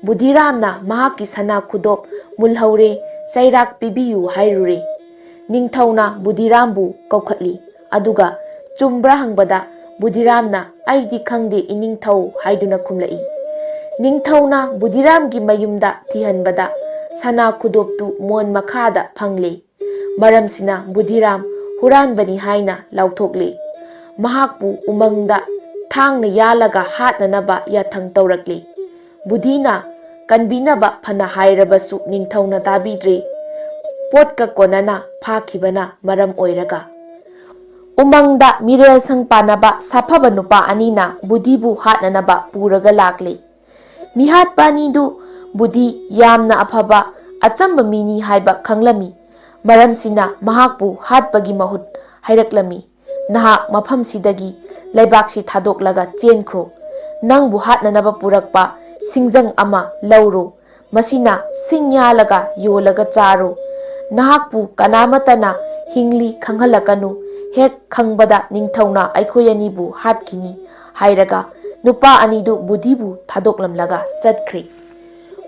ꯕꯨꯙꯤꯔꯥꯝꯅ ꯃꯍꯥꯛꯀꯤ ꯁꯅꯥ ꯈꯨꯗꯣꯞ ꯃꯨꯜꯍꯧꯔꯦ, ꯆꯩꯔꯥꯛ ꯄꯤꯕꯤꯌꯨ ꯍꯥꯏꯔꯨꯔꯦ꯫ ꯅꯤꯡꯊꯧꯅ ꯕꯨꯙꯤꯔꯥꯝꯕꯨ ꯀꯧꯈꯠꯂꯤ꯫ ꯑꯗꯨꯒ ꯆꯨꯝꯕ꯭ꯔꯥ ꯍꯪꯕꯗ ꯕꯨꯙꯤꯔꯥꯝꯅ "ꯑꯩꯗꯤ ꯈꯪꯗꯦ ꯏꯅꯤꯡꯊꯧ" ꯍꯥꯏꯗꯨꯅ ꯈꯨꯝꯂꯛꯏ꯫ ꯅꯤꯡꯊꯧꯅ ꯕꯨꯙꯤꯔꯥꯝꯒꯤ ꯃꯌꯨꯝꯗ ꯊꯤꯍꯟꯕꯗ ꯁꯅꯥ ꯈꯨꯗꯣꯞꯇꯨ ꯃꯣꯟ ꯃꯈꯥꯗ ꯐꯪꯂꯦ꯫ ꯃꯔꯝꯁꯤꯅ ꯕꯨꯙꯤꯔꯥꯝ ꯍꯨꯔꯥꯟꯕꯅꯤ ꯍꯥꯏꯅ ꯂꯥꯎꯊꯣꯛꯂꯦ꯫ ꯃꯍꯥꯛꯄꯨ ꯎꯃꯪꯗ ꯊꯥꯡꯅ ꯌꯥꯜꯂꯒ ꯍꯥꯠꯅꯅꯕ ꯌꯥꯊꯪ ꯇꯧꯔꯛꯂꯦ꯫ ꯕꯨꯙꯤꯅ ꯀꯟꯕꯤꯅꯕ ꯐꯅ ꯍꯥꯏꯔꯕꯁꯨ ꯅꯤꯡꯊꯧꯅ ꯇꯥꯕꯤꯗ꯭ꯔꯦ꯫ ꯄꯣꯠꯀ ꯀꯣꯟꯅꯅ ꯐꯥꯈꯤꯕꯅ ꯃꯔꯝ ꯑꯣꯏꯔꯒ꯫ ꯎꯃꯪꯗ ꯃꯤꯔꯦꯜ ꯁꯪ ꯄꯥꯟꯅꯕ ꯁꯥꯐꯕ ꯅꯨꯄꯥ ꯑꯅꯤꯅ ꯕꯨꯙꯤꯕꯨ ꯍꯥꯠꯅꯅꯕ ꯄꯨꯔꯒ ꯂꯥꯛꯂꯦ꯫ ꯃꯤꯍꯥꯠꯄ ꯑꯅꯤꯗꯨ ꯕꯨꯙꯤ ꯌꯥꯝꯅ ꯑꯐꯕ, ꯑꯆꯝꯕ ꯃꯤꯅꯤ ꯍꯥꯏꯕ ꯈꯪꯂꯝꯃꯤ꯫ ꯃꯔꯝꯁꯤꯅ ꯃꯍꯥꯛꯄꯨ ꯍꯥꯠꯄꯒꯤ ꯃꯍꯨꯠ ꯍꯥꯏꯔꯛꯂꯝꯃꯤ, "ꯅꯍꯥꯛ ꯃꯐꯝꯁꯤꯗꯒꯤ ꯂꯩꯕꯥꯛꯁꯤ ꯊꯥꯗꯣꯛꯂꯒ ꯆꯦꯟꯈ꯭ꯔꯣ꯫ ꯅꯪꯕꯨ ꯍꯥꯠꯅꯅꯕ ꯄꯨꯔꯛꯄ ꯁꯤꯡꯖꯪ ꯑꯃ ꯂꯧꯔꯣ꯫ ꯃꯁꯤꯅ ꯁꯤꯡ ꯌꯥꯜꯂꯒ ꯌꯣꯜꯂꯒ ꯆꯥꯔꯣ꯫ ꯅꯍꯥꯛꯄꯨ ꯀꯅꯥꯃꯠꯇꯅ ꯍꯤꯡꯂꯤ ꯈꯪꯍꯜꯂꯛꯀꯅꯨ꯫ ꯍꯦꯛ ꯈꯪꯕꯗ ꯅꯤꯡꯊꯧꯅ ꯑꯩꯈꯣꯏ ꯑꯅꯤꯕꯨ ꯍꯥꯠꯈꯤꯅꯤ" ꯍꯥꯏꯔꯒ ꯅꯨꯄꯥ ꯑꯅꯤꯗꯨ ꯕꯨꯙꯤꯕꯨ ꯊꯥꯗꯣꯛꯂꯝꯂꯒ ꯆꯠꯈ꯭ꯔꯦ꯫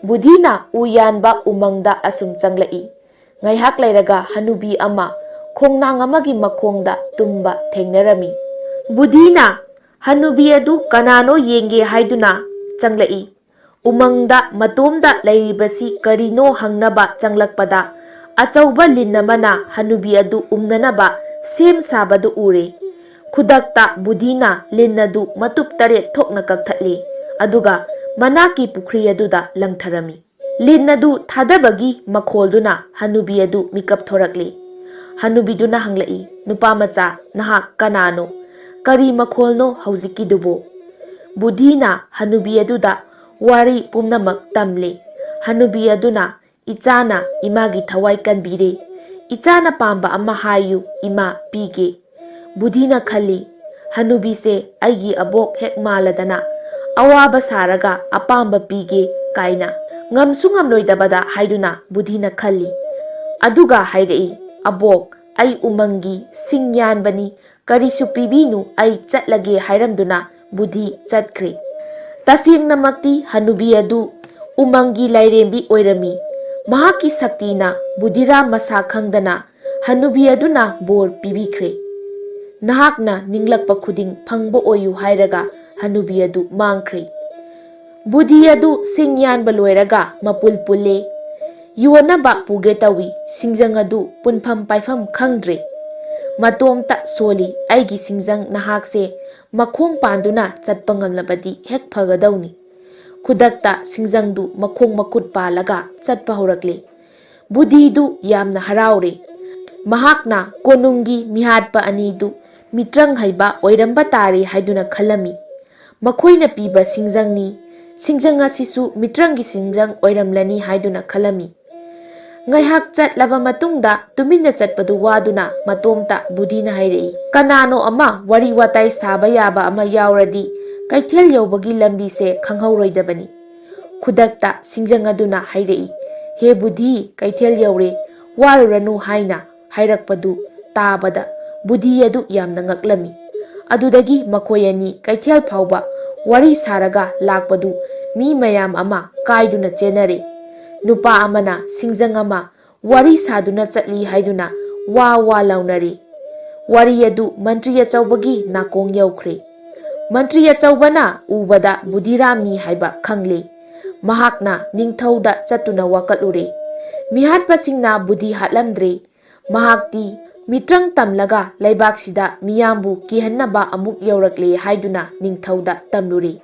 ꯕꯨꯙꯤꯅ ꯎ ꯌꯥꯟꯕ ꯎꯃꯪꯗ ꯑꯁꯨꯝ ꯆꯪꯂꯛꯏ꯫ ꯉꯥꯏꯍꯥꯛ ꯂꯩꯔꯒ ꯍꯅꯨꯕꯤ ꯑꯃ ꯈꯣꯡꯅꯥꯡ ꯑꯃꯒꯤ ꯃꯈꯣꯡꯗ ꯇꯨꯝꯕ ꯊꯦꯡꯅꯔꯝꯃꯤ꯫ ꯕꯨꯙꯤꯅ ꯍꯅꯨꯕꯤ ꯑꯗꯨ ꯀꯅꯥꯅꯣ ꯌꯦꯡꯒꯦ ꯍꯥꯏꯗꯨꯅ ꯆꯪꯂꯛꯏ꯫ ꯎꯃꯪꯗ ꯃꯇꯣꯝꯗ ꯂꯩꯔꯤꯕꯁꯤ ꯀꯔꯤꯅꯣ ꯍꯪꯅꯕ ꯆꯪꯂꯛꯄꯗ, ꯑꯆꯧꯕ ꯂꯤꯟ ꯑꯃꯅ ꯍꯅꯨꯕꯤ ꯑꯗꯨ ꯎꯝꯅꯅꯕ ꯁꯦꯝ ꯁꯥꯕꯗꯨ ꯎꯔꯦ꯫ ꯈꯨꯗꯛꯇ ꯕꯨꯙꯤꯅ ꯂꯤꯟ ꯑꯗꯨ ꯃꯇꯨꯞ ꯇꯔꯦꯠ ꯊꯣꯛꯅ ꯀꯛꯊꯠꯂꯤ, ꯑꯗꯨꯒ ꯃꯅꯥꯛꯀꯤ ꯄꯨꯈ꯭ꯔꯤ ꯑꯗꯨꯗ ꯂꯪꯊꯔꯝꯃꯤ꯫ ꯂꯤꯟ ꯑꯗꯨ ꯊꯥꯗꯕꯒꯤ ꯃꯈꯣꯜꯗꯨꯅ ꯍꯅꯨꯕꯤ ꯑꯗꯨ ꯃꯤꯀꯞ ꯊꯣꯔꯛꯂꯤ꯫ ꯍꯅꯨꯕꯤꯗꯨꯅ ꯍꯪꯂꯛꯏ, "ꯅꯨꯄꯥ ꯃꯆꯥ, ꯅꯍꯥꯛ ꯀꯅꯥꯅꯣ? ꯀꯔꯤ ꯃꯈꯣꯜꯅꯣ ꯍꯧꯖꯤꯛꯀꯤꯗꯨꯕꯨ?" ꯕꯨꯙꯤꯅ ꯍꯅꯨꯕꯤ ꯑꯗꯨꯗ ꯋꯥꯔꯤ ꯄꯨꯝꯅꯃꯛ ꯇꯝꯂꯤ꯫ ꯍꯅꯨꯕꯤ ꯑꯗꯨꯅ, "ꯏꯆꯥꯅ ꯏꯃꯥꯒꯤ ꯊꯋꯥꯏ ꯀꯟꯕꯤꯔꯦ꯫ ꯏꯆꯥꯅ ꯄꯥꯝꯕ ꯑꯃ ꯍꯥꯏꯌꯨ, ꯏꯃꯥ, ꯄꯤꯒꯦ꯫" ꯕꯨꯙꯤꯅ ꯈꯜꯂꯤ, "ꯍꯅꯨꯕꯤꯁꯦ ꯑꯩꯒꯤ ꯑꯕꯣꯛ ꯍꯦꯛ ꯃꯥꯜꯂꯗꯅ, ꯑꯋꯥꯕ ꯁꯥꯔꯒ ꯑꯄꯥꯝꯕ ꯄꯤꯒꯦ ꯀꯥꯏꯅ ꯉꯝꯁꯨ ꯉꯝꯂꯣꯏꯗꯕꯗ" ꯍꯥꯏꯗꯨꯅ ꯕꯨꯙꯤꯅ ꯈꯜꯂꯤ꯫ ꯑꯗꯨꯒ ꯍꯥꯏꯔꯛꯏ, "ꯑꯕꯣꯛ, ꯑꯩ ꯎꯃꯪꯒꯤ ꯁꯤꯡ ꯌꯥꯟꯕꯅꯤ, ꯀꯔꯤꯁꯨ ꯄꯤꯕꯤꯅꯨ, ꯑꯩ ꯆꯠꯂꯒꯦ" ꯍꯥꯏꯔꯝꯗꯨꯅ ꯕꯨꯙꯤ ꯆꯠꯈ꯭ꯔꯦ꯫ ꯇꯁꯦꯡꯅꯃꯛꯇꯤ ꯍꯅꯨꯕꯤ ꯑꯗꯨ ꯎꯃꯪꯒꯤ ꯂꯥꯏꯔꯦꯝꯕꯤ ꯑꯣꯏꯔꯝꯃꯤ꯫ ꯃꯍꯥꯛꯀꯤ ꯁꯛꯇꯤꯅ ꯕꯨꯙꯤꯔꯥꯝ ꯃꯁꯥ ꯈꯪꯗꯅ ꯍꯅꯨꯕꯤ ꯑꯗꯨꯅ ꯕꯣꯔ ꯄꯤꯕꯤꯈ꯭ꯔꯦ꯫ "ꯅꯍꯥꯛꯅ ꯅꯤꯡꯂꯛꯄ ꯈꯨꯗꯤꯡ ꯐꯪꯕ ꯑꯣꯏꯌꯨ" ꯍꯥꯏꯔꯒ ꯍꯅꯨꯕꯤ ꯑꯗꯨ ꯃꯥꯡꯈ꯭ꯔꯦ꯫ ꯕꯨꯙꯤ ꯑꯗꯨ ꯁꯤꯡ ꯌꯥꯟꯕ ꯂꯣꯏꯔꯒ ꯃꯄꯨꯜ ꯄꯨꯜꯂꯦ꯫ ꯌꯣꯟꯅꯕ ꯄꯨꯒꯦ ꯇꯧꯏ꯫ ꯁꯤꯡꯖꯪ ꯑꯗꯨ ꯄꯨꯟꯐꯝ ꯄꯥꯏꯐꯝ ꯈꯪꯗ꯭ꯔꯦ꯫ ꯃꯇꯣꯝꯇ ꯁꯣꯜꯂꯤ꯫ "ꯑꯩꯒꯤ ꯁꯤꯡꯖꯪ ꯅꯍꯥꯛꯁꯦ ꯃꯈꯣꯡ ꯄꯥꯟꯗꯨꯅ ꯆꯠꯄ ꯉꯝꯂꯕꯗꯤ ꯍꯦꯛ ꯐꯒꯗꯧꯅꯤ꯫" ꯈꯨꯗꯛꯇ ꯁꯤꯡꯖꯪꯗꯨ ꯃꯈꯣꯡ ꯃꯈꯨꯠ ꯄꯥꯜꯂꯒ ꯆꯠꯄ ꯍꯧꯔꯛꯂꯦ꯫ ꯕꯨꯙꯤꯗꯨ ꯌꯥꯝꯅ ꯍꯔꯥꯎꯔꯦ꯫ ꯃꯍꯥꯛꯅ ꯀꯣꯅꯨꯡꯒꯤ ꯃꯤꯍꯥꯠꯄ ꯑꯅꯤꯗꯨ ꯃꯤꯇ꯭ꯔꯪ ꯍꯩꯕ ꯑꯣꯏꯔꯝꯕ ꯇꯥꯔꯦ ꯍꯥꯏꯗꯨꯅ ꯈꯜꯂꯝꯃꯤ꯫ ꯃꯈꯣꯏꯅ ꯄꯤꯕ ꯁꯤꯡꯖꯪꯅꯤ꯫ ꯁꯤꯡꯖꯪ ꯑꯁꯤꯁꯨ ꯃꯤꯇ꯭ꯔꯪꯒꯤ ꯁꯤꯡꯖꯪ ꯑꯣꯏꯔꯝꯂꯅꯤ ꯍꯥꯏꯗꯨꯅ ꯈꯜꯂꯝꯃꯤ꯫ ꯉꯥꯏꯍꯥꯛ ꯆꯠꯂꯕ ꯃꯇꯨꯡꯗ ꯇꯨꯃꯤꯟꯅ ꯆꯠꯄꯗꯨ ꯋꯥꯗꯨꯅ ꯃꯇꯣꯝꯇ ꯕꯨꯙꯤꯅ ꯍꯥꯏꯔꯛꯏ, "ꯀꯅꯥꯅꯣ ꯑꯃ ꯋꯥꯔꯤ ꯋꯥꯇꯥꯏ ꯁꯥꯕ ꯌꯥꯕ ꯑꯃ ꯌꯥꯎꯔꯗꯤ ꯀꯩꯊꯦꯜ ꯌꯧꯕꯒꯤ ꯂꯝꯕꯤꯁꯦ ꯈꯪꯍꯧꯔꯣꯏꯗꯕꯅꯤ꯫" ꯈꯨꯗꯛꯇ ꯁꯤꯡꯖꯪ ꯑꯗꯨꯅ ꯍꯥꯏꯔꯛꯏ, "ꯍꯦ ꯕꯨꯙꯤ, ꯀꯩꯊꯦꯜ ꯌꯧꯔꯦ, ꯋꯥꯔꯨꯔꯅꯨ" ꯍꯥꯏꯅ ꯍꯥꯏꯔꯛꯄꯗꯨ ꯇꯥꯕꯗ ꯕꯨꯙꯤ ꯑꯗꯨ ꯌꯥꯝꯅ ꯉꯛꯂꯝꯃꯤ꯫ ꯑꯗꯨꯗꯒꯤ ꯃꯈꯣꯏ ꯑꯅꯤ ꯀꯩꯊꯦꯜ ꯐꯥꯎꯕ ꯋꯥꯔꯤ ꯁꯥꯔꯒ ꯂꯥꯛꯄꯗꯨ ꯃꯤ ꯃꯌꯥꯝ ꯑꯃ ꯀꯥꯏꯗꯨꯅ ꯆꯦꯟꯅꯔꯦ꯫ ꯅꯨꯄꯥ ꯑꯃꯅ ꯁꯤꯡꯖꯪ ꯑꯃ ꯋꯥꯔꯤ ꯁꯥꯗꯨꯅ ꯆꯠꯂꯤ ꯍꯥꯏꯗꯨꯅ ꯋꯥ ꯋꯥ ꯂꯥꯎꯅꯔꯤ꯫ ꯋꯥꯔꯤ ꯑꯗꯨ ꯃꯟꯇ꯭ꯔꯤ ꯑꯆꯧꯕꯒꯤ ꯅꯥꯀꯣꯡ ꯌꯧꯈ꯭ꯔꯦ꯫ ꯃꯟꯇ꯭ꯔꯤ ꯑꯆꯧꯕꯅ ꯎꯕꯗ ꯕꯨꯙꯤꯔꯥꯝꯅꯤ ꯍꯥꯏꯕ ꯈꯪꯂꯦ꯫ ꯃꯍꯥꯛꯅ ꯅꯤꯡꯊꯧꯗ ꯆꯠꯇꯨꯅ ꯋꯥꯀꯠꯂꯨꯔꯦ꯫ ꯃꯤꯍꯥꯠꯄꯁꯤꯡꯅ ꯕꯨꯙꯤ ꯍꯥꯠꯂꯝꯗ꯭ꯔꯦ꯫ ꯃꯍꯥꯛꯇꯤ ꯃꯤꯇ꯭ꯔꯪ ꯇꯝꯂꯒ ꯂꯩꯕꯥꯛꯁꯤꯗ ꯃꯤꯌꯥꯝꯕꯨ ꯀꯤꯍꯟꯅꯕ ꯑꯃꯨꯛ ꯌꯧꯔꯛꯂꯦ ꯍꯥꯏꯗꯨꯅ ꯅꯤꯡꯊꯧꯗ ꯇꯝꯂꯨꯔꯦ꯫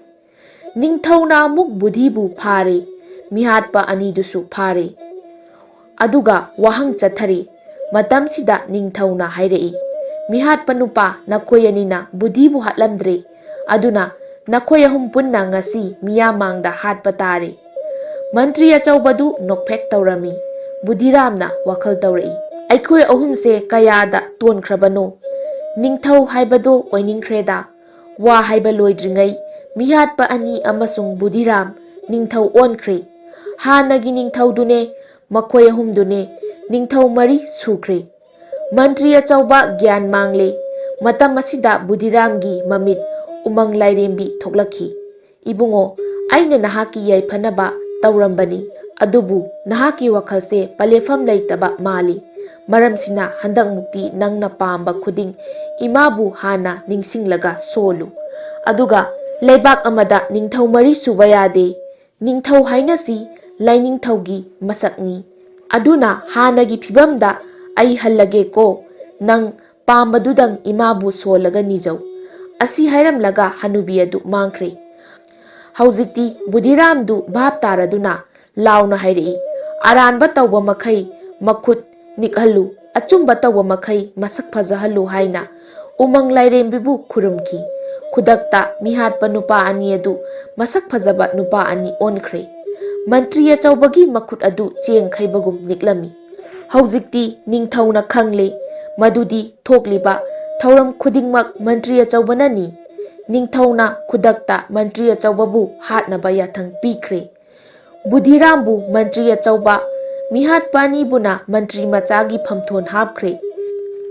ꯅꯤꯡꯊꯧꯅ ꯑꯃꯨꯛ ꯕꯨꯙꯤꯕꯨ ꯐꯥꯔꯦ꯫ ꯃꯤꯍꯥꯠꯄ ꯑꯅꯤꯗꯨꯁꯨ ꯐꯥꯔꯦ꯫ ꯑꯗꯨꯒ ꯋꯥꯍꯪ ꯆꯠꯊꯔꯤ꯫ ꯃꯇꯝꯁꯤꯗ ꯅꯤꯡꯊꯧꯅ ꯍꯥꯏꯔꯛꯏ, "ꯃꯤꯍꯥꯠꯄ ꯅꯨꯄꯥ, ꯅꯈꯣꯏ ꯑꯅꯤꯅ ꯕꯨꯙꯤꯕꯨ ꯍꯥꯠꯂꯝꯗ꯭ꯔꯦ꯫ ꯑꯗꯨꯅ ꯅꯈꯣꯏ ꯑꯍꯨꯝ ꯄꯨꯟꯅ ꯉꯁꯤ ꯃꯤꯌꯥꯝ ꯃꯥꯡꯗ ꯍꯥꯠꯄ ꯇꯥꯔꯦ꯫" ꯃꯟꯇ꯭ꯔꯤ ꯑꯆꯧꯕꯗꯨ ꯅꯣꯛꯐꯦꯛ ꯇꯧꯔꯝꯃꯤ꯫ ꯕꯨꯙꯤꯔꯥꯝꯅ ꯋꯥꯈꯜ ꯇꯧꯔꯛꯏ, "ꯑꯩꯈꯣꯏ ꯑꯍꯨꯝꯁꯦ ꯀꯌꯥꯗ ꯇꯣꯟꯈ꯭ꯔꯕꯅꯣ? ꯅꯤꯡꯊꯧ ꯍꯥꯏꯕꯗꯣ ꯑꯣꯏꯅꯤꯡꯈ꯭ꯔꯦꯗ꯫" ꯋꯥ ꯍꯥꯏꯕ ꯂꯣꯏꯗ꯭ꯔꯤꯉꯩ ꯃꯤꯍꯥꯠꯄ ꯑꯅꯤ ꯑꯃꯁꯨꯡ ꯕꯨꯙꯤꯔꯥꯝ ꯅꯤꯡꯊꯧ ꯑꯣꯟꯈ꯭ꯔꯦ꯫ ꯍꯥꯟꯅꯒꯤ ꯅꯤꯡꯊꯧꯗꯨꯅꯦ, ꯃꯈꯣꯏ ꯑꯍꯨꯝꯗꯨꯅꯦ ꯅꯤꯡꯊꯧ ꯃꯔꯤ ꯁꯨꯈ꯭ꯔꯦ꯫ ꯃꯟꯇ꯭ꯔꯤ ꯑꯆꯧꯕ ꯒ꯭ꯌꯥꯟ ꯃꯥꯡꯂꯦ꯫ ꯃꯇꯝ ꯑꯁꯤꯗ ꯕꯨꯙꯤꯔꯥꯝꯒꯤ ꯃꯃꯤꯠ ꯎꯃꯪ ꯂꯥꯏꯔꯦꯝꯕꯤ ꯊꯣꯛꯂꯛꯈꯤ꯫ "ꯏꯕꯨꯡꯉꯣ, ꯑꯩꯅ ꯅꯍꯥꯛꯀꯤ ꯌꯥꯏꯐꯅꯕ ꯇꯧꯔꯝꯕꯅꯤ, ꯑꯗꯨꯕꯨ ꯅꯍꯥꯛꯀꯤ ꯋꯥꯈꯜꯁꯦ ꯄꯂꯦꯐꯝ ꯂꯩꯇꯕ ꯃꯥꯜꯂꯤ꯫ ꯃꯔꯝꯁꯤꯅ ꯍꯟꯗꯛꯃꯨꯛꯇꯤ ꯅꯪꯅ ꯄꯥꯝꯕ ꯈꯨꯗꯤꯡ ꯏꯃꯥꯕꯨ ꯍꯥꯟꯅ ꯅꯤꯡꯁꯤꯡꯂꯒ ꯁꯣꯜꯂꯨ꯫ ꯑꯗꯨꯒ ꯂꯩꯕꯥꯛ ꯑꯃꯗ ꯅꯤꯡꯊꯧ ꯃꯔꯤ ꯁꯨꯕ ꯌꯥꯗꯦ꯫ ꯅꯤꯡꯊꯧ ꯍꯥꯏꯅꯁꯤ ꯂꯥꯏꯅꯤꯡꯊꯧꯒꯤ ꯃꯁꯛꯅꯤ꯫ ꯑꯗꯨꯅ ꯍꯥꯟꯅꯒꯤ ꯐꯤꯕꯝꯗ ꯑꯩ ꯍꯜꯂꯒꯦꯀꯣ꯫ ꯅꯪ ꯄꯥꯝꯕꯗꯨꯗꯪ ꯏꯃꯥꯕꯨ ꯁꯣꯜꯂꯒ ꯅꯤꯖꯧ꯫" ꯑꯁꯤ ꯍꯥꯏꯔꯝꯂꯒ ꯍꯅꯨꯕꯤ ꯑꯗꯨ ꯃꯥꯡꯈ꯭ꯔꯦ꯫ ꯍꯧꯖꯤꯛꯇꯤ ꯕꯨꯙꯤꯔꯥꯝꯗꯨ ꯚꯥꯞ ꯇꯥꯔꯗꯨꯅ ꯂꯥꯎꯅ ꯍꯥꯏꯔꯛꯏ, "ꯑꯔꯥꯟꯕ ꯇꯧꯕ ꯃꯈꯩ ꯃꯈꯨꯠ ꯅꯤꯛꯍꯜꯂꯨ, ꯑꯆꯨꯝꯕ ꯇꯧꯕ ꯃꯈꯩ ꯃꯁꯛ ꯐꯖꯍꯜꯂꯨ" ꯍꯥꯏꯅ ꯎꯃꯪ ꯂꯥꯏꯔꯦꯝꯕꯤꯕꯨ ꯈꯨꯔꯨꯝꯈꯤ꯫ ꯈꯨꯗꯛꯇ ꯃꯤꯍꯥꯠꯄ ꯅꯨꯄꯥ ꯑꯅꯤ ꯑꯗꯨ ꯃꯁꯛ ꯐꯖꯕ ꯅꯨꯄꯥ ꯑꯅꯤ ꯑꯣꯟꯈ꯭ꯔꯦ꯫ ꯃꯟꯇ꯭ꯔꯤ ꯑꯆꯧꯕꯒꯤ ꯃꯈꯨꯠ ꯑꯗꯨ ꯆꯦꯡ ꯈꯩꯕꯒꯨꯝ ꯅꯤꯛꯂꯝꯃꯤ꯫ ꯍꯧꯖꯤꯛꯇꯤ ꯅꯤꯡꯊꯧꯅ ꯈꯪꯂꯦ ꯃꯗꯨꯗꯤ ꯊꯣꯛꯂꯤꯕ ꯊꯧꯔꯝ ꯈꯨꯗꯤꯡꯃꯛ ꯃꯟꯇ꯭ꯔꯤ ꯑꯆꯧꯕꯅꯅꯤ꯫ ꯅꯤꯡꯊꯧꯅ ꯈꯨꯗꯛꯇ ꯃꯟꯇ꯭ꯔꯤ ꯑꯆꯧꯕꯕꯨ ꯍꯥꯠꯅꯕ ꯌꯥꯊꯪ ꯄꯤꯈ꯭ꯔꯦ꯫ ꯕꯨꯙꯤꯔꯥꯝꯕꯨ ꯃꯟꯇ꯭ꯔꯤ ꯑꯆꯧꯕ, ꯃꯤꯍꯥꯠꯄ ꯑꯅꯤꯕꯨꯅ ꯃꯟꯇ꯭ꯔꯤ ꯃꯆꯥꯒꯤ ꯐꯝꯊꯣꯟ ꯍꯥꯞꯈ꯭ꯔꯦ꯫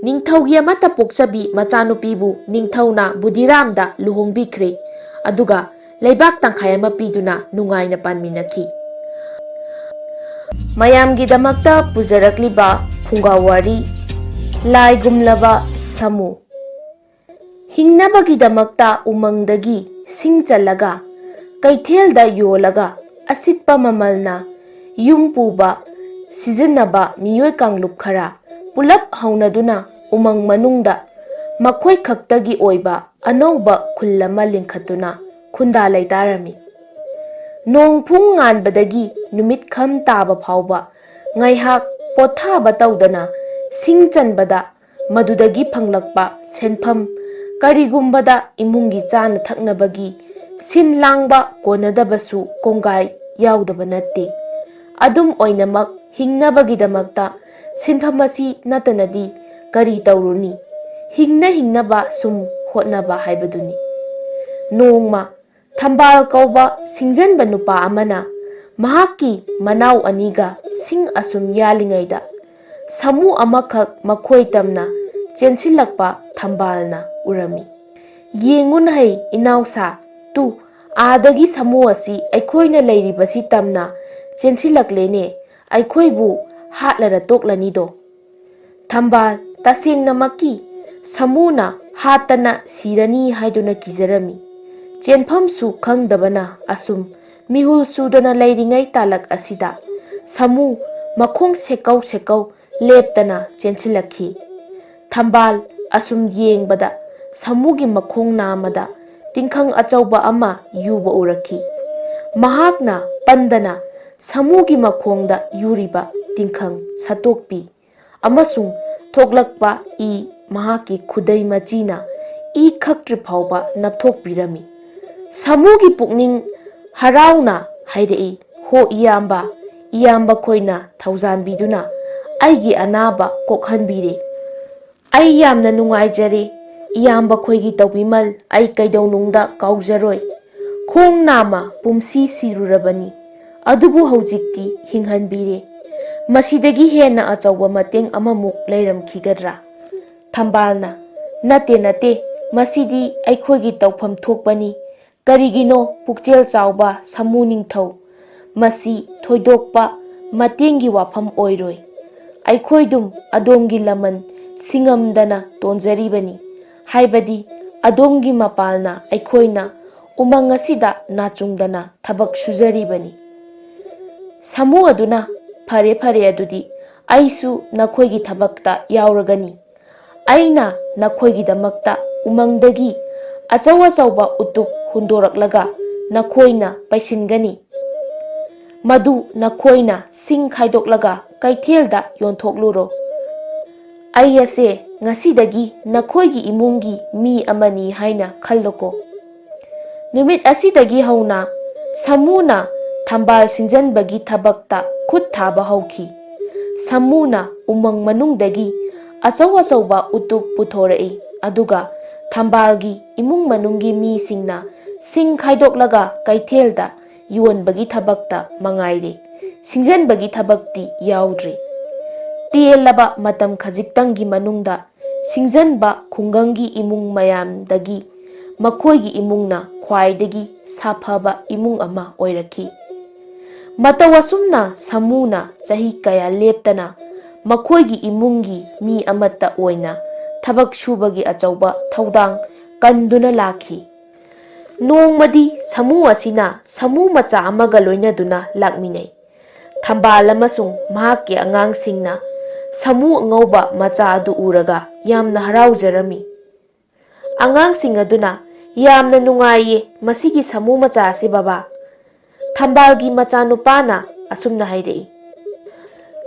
ꯅꯤꯡꯊꯧꯒꯤ ꯑꯃꯠꯇ ꯄꯣꯛꯆꯕꯤ ꯃꯆꯥꯅꯨꯄꯤꯕꯨ ꯅꯤꯡꯊꯧꯅ ꯕꯨꯙꯤꯔꯥꯝꯗ ꯂꯨꯍꯣꯡꯕꯤꯈ꯭ꯔꯦ꯫ ꯑꯗꯨꯒ ꯂꯩꯕꯥꯛ ꯇꯪꯈꯥꯏ ꯑꯃ ꯄꯤꯗꯨꯅ ꯅꯨꯡꯉꯥꯏꯅ ꯄꯥꯟꯃꯤꯟꯅꯈꯤ꯫ ꯃꯌꯥꯝꯒꯤꯗꯃꯛꯇ ꯄꯨꯖꯔꯛꯂꯤꯕ ꯐꯨꯡꯒꯥ ꯋꯥꯔꯤ, ꯂꯥꯏꯒꯨꯝꯂꯕ ꯁꯥꯃꯨ꯫ ꯍꯤꯡꯅꯕꯒꯤꯗꯃꯛꯇ ꯎꯃꯪꯗꯒꯤ ꯁꯤꯡ ꯆꯜꯂꯒ ꯀꯩꯊꯦꯜꯗ ꯌꯣꯜꯂꯒ ꯑꯁꯤꯠꯄ ꯃꯃꯜꯅ ꯌꯨꯝ ꯄꯨꯕ ꯁꯤꯖꯤꯟꯅꯕ ꯃꯤꯑꯣꯏ ꯀꯥꯡꯂꯨꯞ ꯈꯔ ꯄꯨꯂꯞ ꯍꯧꯅꯗꯨꯅ ꯎꯃꯪ ꯃꯅꯨꯡꯗ ꯃꯈꯣꯏ ꯈꯛꯇꯒꯤ ꯑꯣꯏꯕ ꯑꯅꯧꯕ ꯈꯨꯜ ꯑꯃ ꯂꯤꯡꯈꯠꯇꯨꯅ ꯈꯨꯟꯗꯥ ꯂꯩꯇꯥꯔꯝꯃꯤ꯫ ꯅꯣꯡ ꯐꯨꯡ ꯉꯥꯟꯕꯗꯒꯤ ꯅꯨꯃꯤꯠ ꯈꯝ ꯇꯥꯕ ꯐꯥꯎꯕ ꯉꯥꯏꯍꯥꯛ ꯄꯣꯊꯥꯕ ꯇꯧꯗꯅ ꯁꯤꯡ ꯆꯟꯕꯗ ꯃꯗꯨꯗꯒꯤ ꯐꯪꯂꯛꯄ ꯁꯦꯟꯐꯝ, ꯀꯔꯤꯒꯨꯝꯕꯗ ꯏꯃꯨꯡꯒꯤ ꯆꯥꯅ ꯊꯛꯅꯕꯒꯤ ꯁꯤꯟ ꯂꯥꯡꯕ ꯀꯣꯟꯅꯗꯕꯁꯨ ꯀꯣꯡꯒꯥꯏ ꯌꯥꯎꯗꯕ ꯅꯠꯇꯦ꯫ ꯑꯗꯨꯝ ꯑꯣꯏꯅꯃꯛ, ꯍꯤꯡꯅꯕꯒꯤꯗꯃꯛꯇ ꯁꯤꯟꯐꯝ ꯑꯁꯤ ꯅꯠꯇꯅꯗꯤ ꯀꯔꯤ ꯇꯧꯔꯨꯅꯤ? ꯍꯤꯡꯅ ꯍꯤꯡꯅꯕ ꯁꯨꯝ ꯍꯣꯠꯅꯕ ꯍꯥꯏꯕꯗꯨꯅꯤ꯫ ꯅꯣꯡꯃ ꯊꯝꯕꯥꯜ ꯀꯧꯕ ꯁꯤꯡꯖꯟꯕ ꯅꯨꯄꯥ ꯑꯃꯅ ꯃꯍꯥꯛꯀꯤ ꯃꯅꯥꯎ ꯑꯅꯤꯒ ꯁꯤꯡ ꯑꯁꯨꯝ ꯌꯥꯜꯂꯤꯉꯩꯗ, ꯁꯥꯃꯨ ꯑꯃꯈꯛ ꯃꯈꯣꯏ ꯇꯝꯅ ꯆꯦꯟꯁꯤꯜꯂꯛꯄ ꯊꯝꯕꯥꯜꯅ ꯎꯔꯝꯃꯤ꯫ "ꯌꯦꯡꯉꯨꯅꯍꯩ, ꯏꯅꯥꯎꯁꯥ, ꯇꯨ, ꯑꯥꯗꯒꯤ ꯁꯥꯃꯨ ꯑꯁꯤ ꯑꯩꯈꯣꯏꯅ ꯂꯩꯔꯤꯕꯁꯤ ꯇꯝꯅ ꯆꯦꯟꯁꯤꯜꯂꯛꯂꯦꯅꯦ, ꯑꯩꯈꯣꯏꯕꯨ ꯍꯥꯠꯂꯔ ꯇꯣꯛꯂꯅꯤꯗꯣ!" ꯊꯝꯕꯥꯜ ꯇꯁꯦꯡꯅꯃꯛꯀꯤ ꯁꯥꯃꯨꯅ ꯍꯥꯠꯇꯅ ꯁꯤꯔꯅꯤ ꯍꯥꯏꯗꯨꯅ ꯀꯤꯖꯔꯝꯃꯤ꯫ ꯆꯦꯟꯐꯝꯁꯨ ꯈꯪꯗꯕꯅ ꯑꯁꯨꯝ ꯃꯤꯍꯨꯜ ꯁꯨꯗꯅ ꯂꯩꯔꯤꯉꯩ ꯇꯥꯂꯛ ꯑꯁꯤꯗ ꯁꯥꯃꯨ ꯃꯈꯣꯡ ꯁꯦꯀꯧ ꯁꯦꯀꯧ ꯂꯦꯞꯇꯅ ꯆꯦꯟꯁꯤꯜꯂꯛꯈꯤ꯫ ꯊꯝꯕꯥꯜ ꯑꯁꯨꯝ ꯌꯦꯡꯕꯗ ꯁꯥꯃꯨꯒꯤ ꯃꯈꯣꯡ ꯅꯥꯝꯃꯗ ꯇꯤꯡꯈꯪ ꯑꯆꯧꯕ ꯑꯃ ꯌꯨꯕ ꯎꯔꯛꯈꯤ꯫ ꯃꯍꯥꯛꯅ ꯄꯟꯗꯅ ꯁꯥꯃꯨꯒꯤ ꯃꯈꯣꯡꯗ ꯌꯨꯔꯤꯕ ꯇꯤꯡꯈꯪ ꯁꯠꯇꯣꯛꯄꯤ꯫ ꯑꯃꯁꯨꯡ ꯊꯣꯛꯂꯛꯄ ꯏ ꯃꯍꯥꯛꯀꯤ ꯈꯨꯗꯩ ꯃꯆꯤꯅ ꯏ ꯈꯛꯇ꯭ꯔꯤ ꯐꯥꯎꯕ ꯅꯞꯊꯣꯛꯄꯤꯔꯝꯃꯤ꯫ ꯁꯥꯃꯨꯒꯤ ꯄꯨꯛꯅꯤꯡ ꯍꯔꯥꯎꯅ ꯍꯥꯏꯔꯛꯏ, "ꯍꯣ ꯏꯌꯥꯝꯕ, ꯏꯌꯥꯝꯕ ꯈꯣꯏꯅ ꯊꯧꯖꯥꯟꯕꯤꯗꯨꯅ ꯑꯩꯒꯤ ꯑꯅꯥꯕ ꯀꯣꯛꯍꯟꯕꯤꯔꯦ꯫ ꯑꯩ ꯌꯥꯝꯅ ꯅꯨꯡꯉꯥꯏꯖꯔꯦ꯫ ꯏꯌꯥꯝꯕ ꯈꯣꯏꯒꯤ ꯇꯧꯕꯤꯃꯜ ꯑꯩ ꯀꯩꯗꯧꯅꯨꯡꯗ ꯀꯥꯎꯖꯔꯣꯏ꯫ ꯈꯣꯡ ꯅꯥꯝꯃ ꯄꯨꯝꯁꯤ ꯁꯤꯔꯨꯔꯕꯅꯤ, ꯑꯗꯨꯕꯨ ꯍꯧꯖꯤꯛꯇꯤ ꯍꯤꯡꯍꯟꯕꯤꯔꯦ꯫ ꯃꯁꯤꯗꯒꯤ ꯍꯦꯟꯅ ꯑꯆꯧꯕ ꯃꯇꯦꯡ ꯑꯃꯃꯨꯛ ꯂꯩꯔꯝꯈꯤꯒꯗ꯭ꯔꯥ?" ꯊꯝꯕꯥꯜꯅ, "ꯅꯠꯇꯦ, ꯅꯠꯇꯦ, ꯃꯁꯤꯗꯤ ꯑꯩꯈꯣꯏꯒꯤ ꯇꯧꯐꯝ ꯊꯣꯛꯄꯅꯤ꯫ ꯀꯔꯤꯒꯤꯅꯣ ꯄꯨꯛꯆꯦꯜ ꯆꯥꯎꯕ ꯁꯥꯃꯨ ꯅꯤꯡꯊꯧ? ꯃꯁꯤ ꯊꯣꯏꯗꯣꯛꯄ ꯃꯇꯦꯡꯒꯤ ꯋꯥꯐꯝ ꯑꯣꯏꯔꯣꯏ꯫ ꯑꯩꯈꯣꯏꯗꯨꯝ ꯑꯗꯣꯝꯒꯤ ꯂꯃꯟ ꯁꯤꯡꯉꯝꯗꯅ ꯇꯣꯟꯖꯔꯤꯕꯅꯤ, ꯍꯥꯏꯕꯗꯤ ꯑꯗꯣꯝꯒꯤ ꯃꯄꯥꯜꯅ ꯑꯩꯈꯣꯏꯅ ꯎꯃꯪ ꯑꯁꯤꯗ ꯅꯥꯆꯨꯡꯗꯅ ꯊꯕꯛ ꯁꯨꯖꯔꯤꯕꯅꯤ꯫ ꯁꯥꯃꯨ ꯑꯗꯨꯅ, "ꯐꯔꯦ, ꯐꯔꯦ, ꯑꯗꯨꯗꯤ ꯑꯩꯁꯨ ꯅꯈꯣꯏꯒꯤ ꯊꯕꯛꯇ ꯌꯥꯎꯔꯒꯅꯤ꯫ ꯑꯩꯅ ꯅꯈꯣꯏꯒꯤꯗꯃꯛꯇ ꯎꯃꯪꯗꯒꯤ ꯑꯆꯧ ꯑꯆꯧꯕ ꯎꯇꯨꯞ ꯍꯨꯟꯗꯣꯔꯛꯂꯒ ꯅꯈꯣꯏꯅ ꯄꯩꯁꯤꯟꯒꯅꯤ꯫ ꯃꯗꯨ ꯅꯈꯣꯏꯅ ꯁꯤꯡ ꯈꯥꯏꯗꯣꯛꯂꯒ ꯀꯩꯊꯦꯜꯗ ꯌꯣꯟꯊꯣꯛꯂꯨꯔꯣ꯫ ꯑꯩ ꯑꯁꯦ ꯉꯁꯤꯗꯒꯤ ꯅꯈꯣꯏꯒꯤ ꯏꯃꯨꯡꯒꯤ ꯃꯤ ꯑꯃꯅꯤ ꯍꯥꯏꯅ ꯈꯜꯂꯨꯀꯣ꯫" ꯅꯨꯃꯤꯠ ꯑꯁꯤꯗꯒꯤ ꯍꯧꯅ ꯁꯥꯃꯨꯅ ꯊꯝꯕꯥꯜ ꯁꯤꯡꯖꯟꯕꯒꯤ ꯊꯕꯛꯇ ꯈꯨꯠ ꯊꯥꯕ ꯍꯧꯈꯤ꯫ ꯁꯥꯃꯨꯅ ꯎꯃꯪ ꯃꯅꯨꯡꯗꯒꯤ ꯑꯆꯧ ꯑꯆꯧꯕ ꯎꯇꯨꯞ ꯄꯨꯊꯣꯔꯛꯏ, ꯑꯗꯨꯒ ꯊꯝꯕꯥꯜꯒꯤ ꯏꯃꯨꯡ ꯃꯅꯨꯡꯒꯤ ꯃꯤꯁꯤꯡꯅ ꯁꯤꯡ ꯈꯥꯏꯗꯣꯛꯂꯒ ꯀꯩꯊꯦꯜꯗ ꯌꯣꯟꯕꯒꯤ ꯊꯕꯛꯇ ꯃꯉꯥꯏꯔꯦ꯫ ꯁꯤꯡꯖꯟꯕꯒꯤ ꯊꯕꯛꯇꯤ ꯌꯥꯎꯗ꯭ꯔꯦ꯫ ꯇꯦꯜꯂꯕ ꯃꯇꯝ ꯈꯖꯤꯛꯇꯪꯒꯤ ꯃꯅꯨꯡꯗ ꯁꯤꯡꯖꯟꯕ ꯈꯨꯡꯒꯪꯒꯤ ꯏꯃꯨꯡ ꯃꯌꯥꯝꯗꯒꯤ ꯃꯈꯣꯏꯒꯤ ꯏꯃꯨꯡꯅ ꯈ꯭ꯋꯥꯏꯗꯒꯤ ꯁꯥꯐꯕ ꯏꯃꯨꯡ ꯑꯃ ꯑꯣꯏꯔꯛꯈꯤ꯫ ꯃꯇꯧ ꯑꯁꯨꯝꯅ ꯁꯥꯃꯨꯅ ꯆꯍꯤ ꯀꯌꯥ ꯂꯦꯞꯇꯅ ꯃꯈꯣꯏꯒꯤ ꯏꯃꯨꯡꯒꯤ ꯃꯤ ꯑꯃꯠꯇ ꯑꯣꯏꯅ ꯊꯕꯛ ꯁꯨꯕꯒꯤ ꯑꯆꯧꯕ ꯊꯧꯗꯥꯡ ꯀꯟꯗꯨꯅ ꯂꯥꯛꯈꯤ꯫ ꯅꯣꯡꯃꯗꯤ ꯁꯥꯃꯨ ꯑꯁꯤꯅ ꯁꯥꯃꯨ ꯃꯆꯥ ꯑꯃꯒ ꯂꯣꯏꯅꯗꯨꯅ ꯂꯥꯛꯃꯤꯟꯅꯩ꯫ ꯊꯝꯕꯥꯜ ꯑꯃꯁꯨꯡ ꯃꯍꯥꯛꯀꯤ ꯑꯉꯥꯡꯁꯤꯡꯅ ꯁꯥꯃꯨ ꯑꯉꯧꯕ ꯃꯆꯥ ꯑꯗꯨ ꯎꯔꯒ ꯌꯥꯝꯅ ꯍꯔꯥꯎꯖꯔꯝꯃꯤ꯫ ꯑꯉꯥꯡꯁꯤꯡ ꯑꯗꯨꯅ, "ꯌꯥꯝꯅ ꯅꯨꯡꯉꯥꯏꯌꯦ ꯃꯁꯤꯒꯤ ꯁꯥꯃꯨ ꯃꯆꯥ ꯑꯁꯤ, ꯕꯕꯥ꯫" ꯊꯝꯕꯥꯜꯒꯤ ꯃꯆꯥꯅꯨꯄꯥꯅ ꯑꯁꯨꯝꯅ ꯍꯥꯏꯔꯛꯏ꯫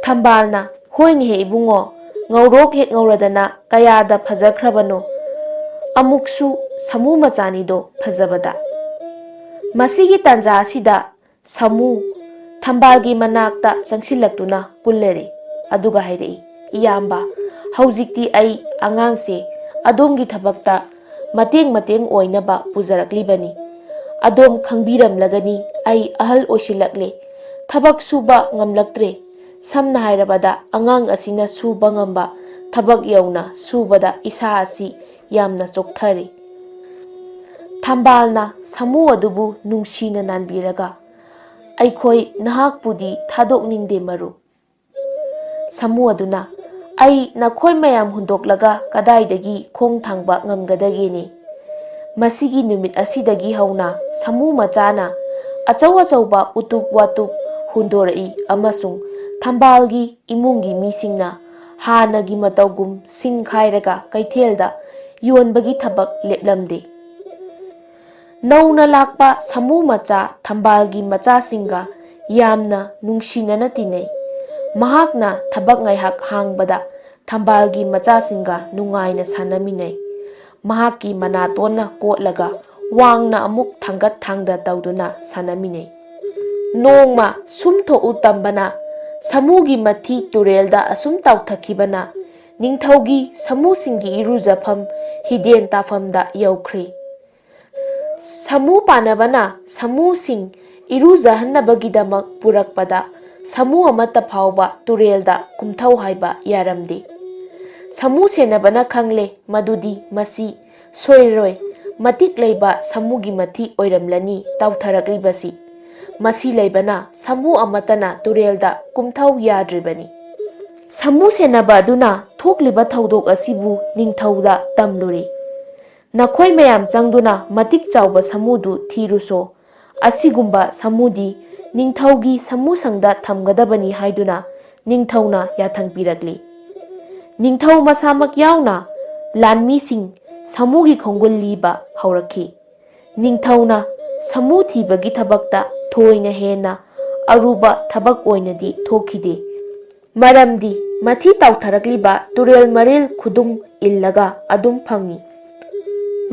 ꯊꯝꯕꯥꯜꯅ, "ꯍꯣꯏꯅꯦꯍꯦ ꯏꯕꯨꯡꯉꯣ, ꯉꯧꯔꯣꯛ ꯍꯦꯛ ꯉꯧꯔꯗꯅ ꯀꯌꯥꯗ ꯐꯖꯈ꯭ꯔꯕꯅꯣ꯫ ꯑꯃꯨꯛꯁꯨ ꯁꯥꯃꯨ ꯃꯆꯥꯅꯤꯗꯣ ꯐꯖꯕꯗ꯫" ꯃꯁꯤꯒꯤ ꯇꯥꯟꯖꯥ ꯑꯁꯤꯗ ꯁꯥꯃꯨ ꯊꯝꯕꯥꯜꯒꯤ ꯃꯅꯥꯛꯇ ꯆꯪꯁꯤꯜꯂꯛꯇꯨꯅ ꯀꯨꯜꯂꯔꯦ, ꯑꯗꯨꯒ ꯍꯥꯏꯔꯛꯏ, "ꯏꯌꯥꯝꯕ, ꯍꯧꯖꯤꯛꯇꯤ ꯑꯩ ꯑꯉꯥꯡꯁꯦ ꯑꯗꯣꯝꯒꯤ ꯊꯕꯛꯇ ꯃꯇꯦꯡ ꯃꯇꯦꯡ ꯑꯣꯏꯅꯕ ꯄꯨꯖꯔꯛꯂꯤꯕꯅꯤ꯫ ꯑꯗꯣꯝ ꯈꯪꯕꯤꯔꯝꯂꯒꯅꯤ, ꯑꯩ ꯑꯍꯜ ꯑꯣꯏꯁꯤꯜꯂꯛꯂꯦ, ꯊꯕꯛ ꯁꯨꯕ ꯉꯝꯂꯛꯇ꯭ꯔꯦ꯫ ꯁꯝꯅ ꯍꯥꯏꯔꯕꯗ, ꯑꯉꯥꯡ ꯑꯁꯤꯅ ꯁꯨꯕ ꯉꯝꯕ ꯊꯕꯛ ꯌꯧꯅ ꯁꯨꯕꯗ ꯏꯁꯥ ꯑꯁꯤ ꯌꯥꯝꯅ ꯆꯣꯛꯊꯔꯦ꯫" ꯊꯝꯕꯥꯜꯅ ꯁꯥꯃꯨ ꯑꯗꯨꯕꯨ ꯅꯨꯡꯁꯤꯅ ꯅꯥꯟꯕꯤꯔꯒ, "ꯑꯩꯈꯣꯏ ꯅꯍꯥꯛꯄꯨꯗꯤ ꯊꯥꯗꯣꯛꯅꯤꯡꯗꯦ, ꯃꯔꯨꯞ꯫" ꯁꯥꯃꯨ ꯑꯗꯨꯅ, "ꯑꯩ ꯅꯈꯣꯏ ꯃꯌꯥꯝ ꯍꯨꯟꯗꯣꯛꯂꯒ ꯀꯗꯥꯏꯗꯒꯤ ꯈꯣꯡ ꯊꯥꯡꯕ ꯉꯝꯒꯗꯒꯦꯅꯦ?" ꯃꯁꯤꯒꯤ ꯅꯨꯃꯤꯠ ꯑꯁꯤꯗꯒꯤ ꯍꯧꯅ ꯁꯥꯃꯨ ꯃꯆꯥꯅ ꯑꯆꯧ ꯑꯆꯧꯕ ꯎꯇꯨꯞ ꯋꯥꯇꯨꯞ ꯍꯨꯟꯗꯣꯔꯛꯏ ꯑꯃꯁꯨꯡ ꯊꯝꯕꯥꯜꯒꯤ ꯏꯃꯨꯡꯒꯤ ꯃꯤꯁꯤꯡꯅ ꯍꯥꯟꯅꯒꯤ ꯃꯇꯧꯒꯨꯝ ꯁꯤꯡ ꯈꯥꯏꯔꯒ ꯀꯩꯊꯦꯜꯗ ꯌꯣꯟꯕꯒꯤ ꯊꯕꯛ ꯂꯦꯞꯂꯝꯗꯦ꯫ ꯅꯧꯅ ꯂꯥꯛꯄ ꯁꯥꯃꯨ ꯃꯆꯥ ꯊꯝꯕꯥꯜꯒꯤ ꯃꯆꯥꯁꯤꯡꯒ ꯌꯥꯝꯅ ꯅꯨꯡꯁꯤꯅꯅ ꯇꯤꯟꯅꯩ꯫ ꯃꯍꯥꯛꯅ ꯊꯕꯛ ꯉꯥꯏꯍꯥꯛ ꯍꯥꯡꯕꯗ ꯊꯝꯕꯥꯜꯒꯤ ꯃꯆꯥꯁꯤꯡꯒ ꯅꯨꯡꯉꯥꯏꯅ ꯁꯥꯟꯅꯃꯤꯟꯅꯩ꯫ ꯃꯍꯥꯛꯀꯤ ꯃꯅꯥꯇꯣꯟꯅ ꯀꯣꯠꯂꯒ ꯋꯥꯡꯅ ꯑꯃꯨꯛ ꯊꯥꯡꯒꯠ ꯊꯥꯡꯗ ꯇꯧꯗꯨꯅ ꯁꯥꯟꯅꯃꯤꯟꯅꯩ꯫ ꯅꯣꯡꯃ ꯁꯨꯝ ꯊꯣꯛꯎ ꯇꯝꯕꯅ ꯁꯥꯃꯨꯒꯤ ꯃꯊꯤ ꯇꯨꯔꯦꯜꯗ ꯑꯁꯨꯝ ꯇꯥꯎꯊꯈꯤꯕꯅ ꯅꯤꯡꯊꯧꯒꯤ ꯁꯥꯃꯨꯁꯤꯡꯒꯤ ꯏꯔꯨꯖꯐꯝ ꯍꯤꯗꯦꯟ ꯇꯥꯐꯝꯗ ꯌꯧꯈ꯭ꯔꯦ꯫ ꯁꯥꯃꯨ ꯄꯥꯟꯅꯕꯅ ꯁꯥꯃꯨꯁꯤꯡ ꯏꯔꯨꯖꯍꯟꯅꯕꯒꯤꯗꯃꯛ ꯄꯨꯔꯛꯄꯗ ꯁꯥꯃꯨ ꯑꯃꯠꯇ ꯐꯥꯎꯕ ꯇꯨꯔꯦꯜꯗ ꯀꯨꯝꯊꯧ ꯍꯥꯏꯕ ꯌꯥꯔꯝꯗꯦ꯫ ꯁꯥꯃꯨ ꯁꯦꯟꯅꯕꯅ ꯈꯪꯂꯦ ꯃꯗꯨꯗꯤ ꯃꯁꯤ ꯁꯣꯏꯔꯣꯏ, ꯃꯇꯤꯛ ꯂꯩꯕ ꯁꯥꯃꯨꯒꯤ ꯃꯊꯤ ꯑꯣꯏꯔꯝꯂꯅꯤ ꯇꯥꯎꯊꯔꯛꯂꯤꯕꯁꯤ꯫ ꯃꯁꯤ ꯂꯩꯕꯅ ꯁꯥꯃꯨ ꯑꯃꯠꯇꯅ ꯇꯨꯔꯦꯜꯗ ꯀꯨꯝꯊꯧ ꯌꯥꯗ꯭ꯔꯤꯕꯅꯤ꯫ ꯁꯥꯃꯨ ꯁꯦꯟꯅꯕ ꯑꯗꯨꯅ ꯊꯣꯛꯂꯤꯕ ꯊꯧꯗꯣꯛ ꯑꯁꯤꯕꯨ ꯅꯤꯡꯊꯧꯗ ꯇꯝꯂꯨꯔꯦ꯫ "ꯅꯈꯣꯏ ꯃꯌꯥꯝ ꯆꯪꯗꯨꯅ ꯃꯇꯤꯛ ꯆꯥꯎꯕ ꯁꯥꯃꯨꯗꯨ ꯊꯤꯔꯨꯁꯣ꯫ ꯑꯁꯤꯒꯨꯝꯕ ꯁꯥꯃꯨꯗꯤ ꯅꯤꯡꯊꯧꯒꯤ ꯁꯥꯃꯨꯁꯪꯗ ꯊꯝꯒꯗꯕꯅꯤ" ꯍꯥꯏꯗꯨꯅ ꯅꯤꯡꯊꯧꯅ ꯌꯥꯊꯪ ꯄꯤꯔꯛꯂꯤ꯫ ꯅꯤꯡꯊꯧ ꯃꯁꯥꯃꯛ ꯌꯥꯎꯅ ꯂꯥꯟꯃꯤꯁꯤꯡ ꯁꯥꯃꯨꯒꯤ ꯈꯣꯡꯒꯨꯜ ꯂꯤꯕ ꯍꯧꯔꯛꯈꯤ꯫ ꯅꯤꯡꯊꯧꯅ ꯁꯥꯃꯨ ꯊꯤꯕꯒꯤ ꯊꯕꯛꯇ ꯊꯣꯏꯅ ꯍꯦꯟꯅ ꯑꯔꯨꯕ ꯊꯕꯛ ꯑꯣꯏꯅꯗꯤ ꯊꯣꯛꯈꯤꯗꯦ꯫ ꯃꯔꯝꯗꯤ ꯃꯊꯤ ꯇꯥꯎꯊꯔꯛꯂꯤꯕ ꯇꯨꯔꯦꯜ ꯃꯔꯤꯜ ꯈꯨꯗꯨꯝ ꯏꯜꯂꯒ ꯑꯗꯨꯝ ꯐꯪꯏ꯫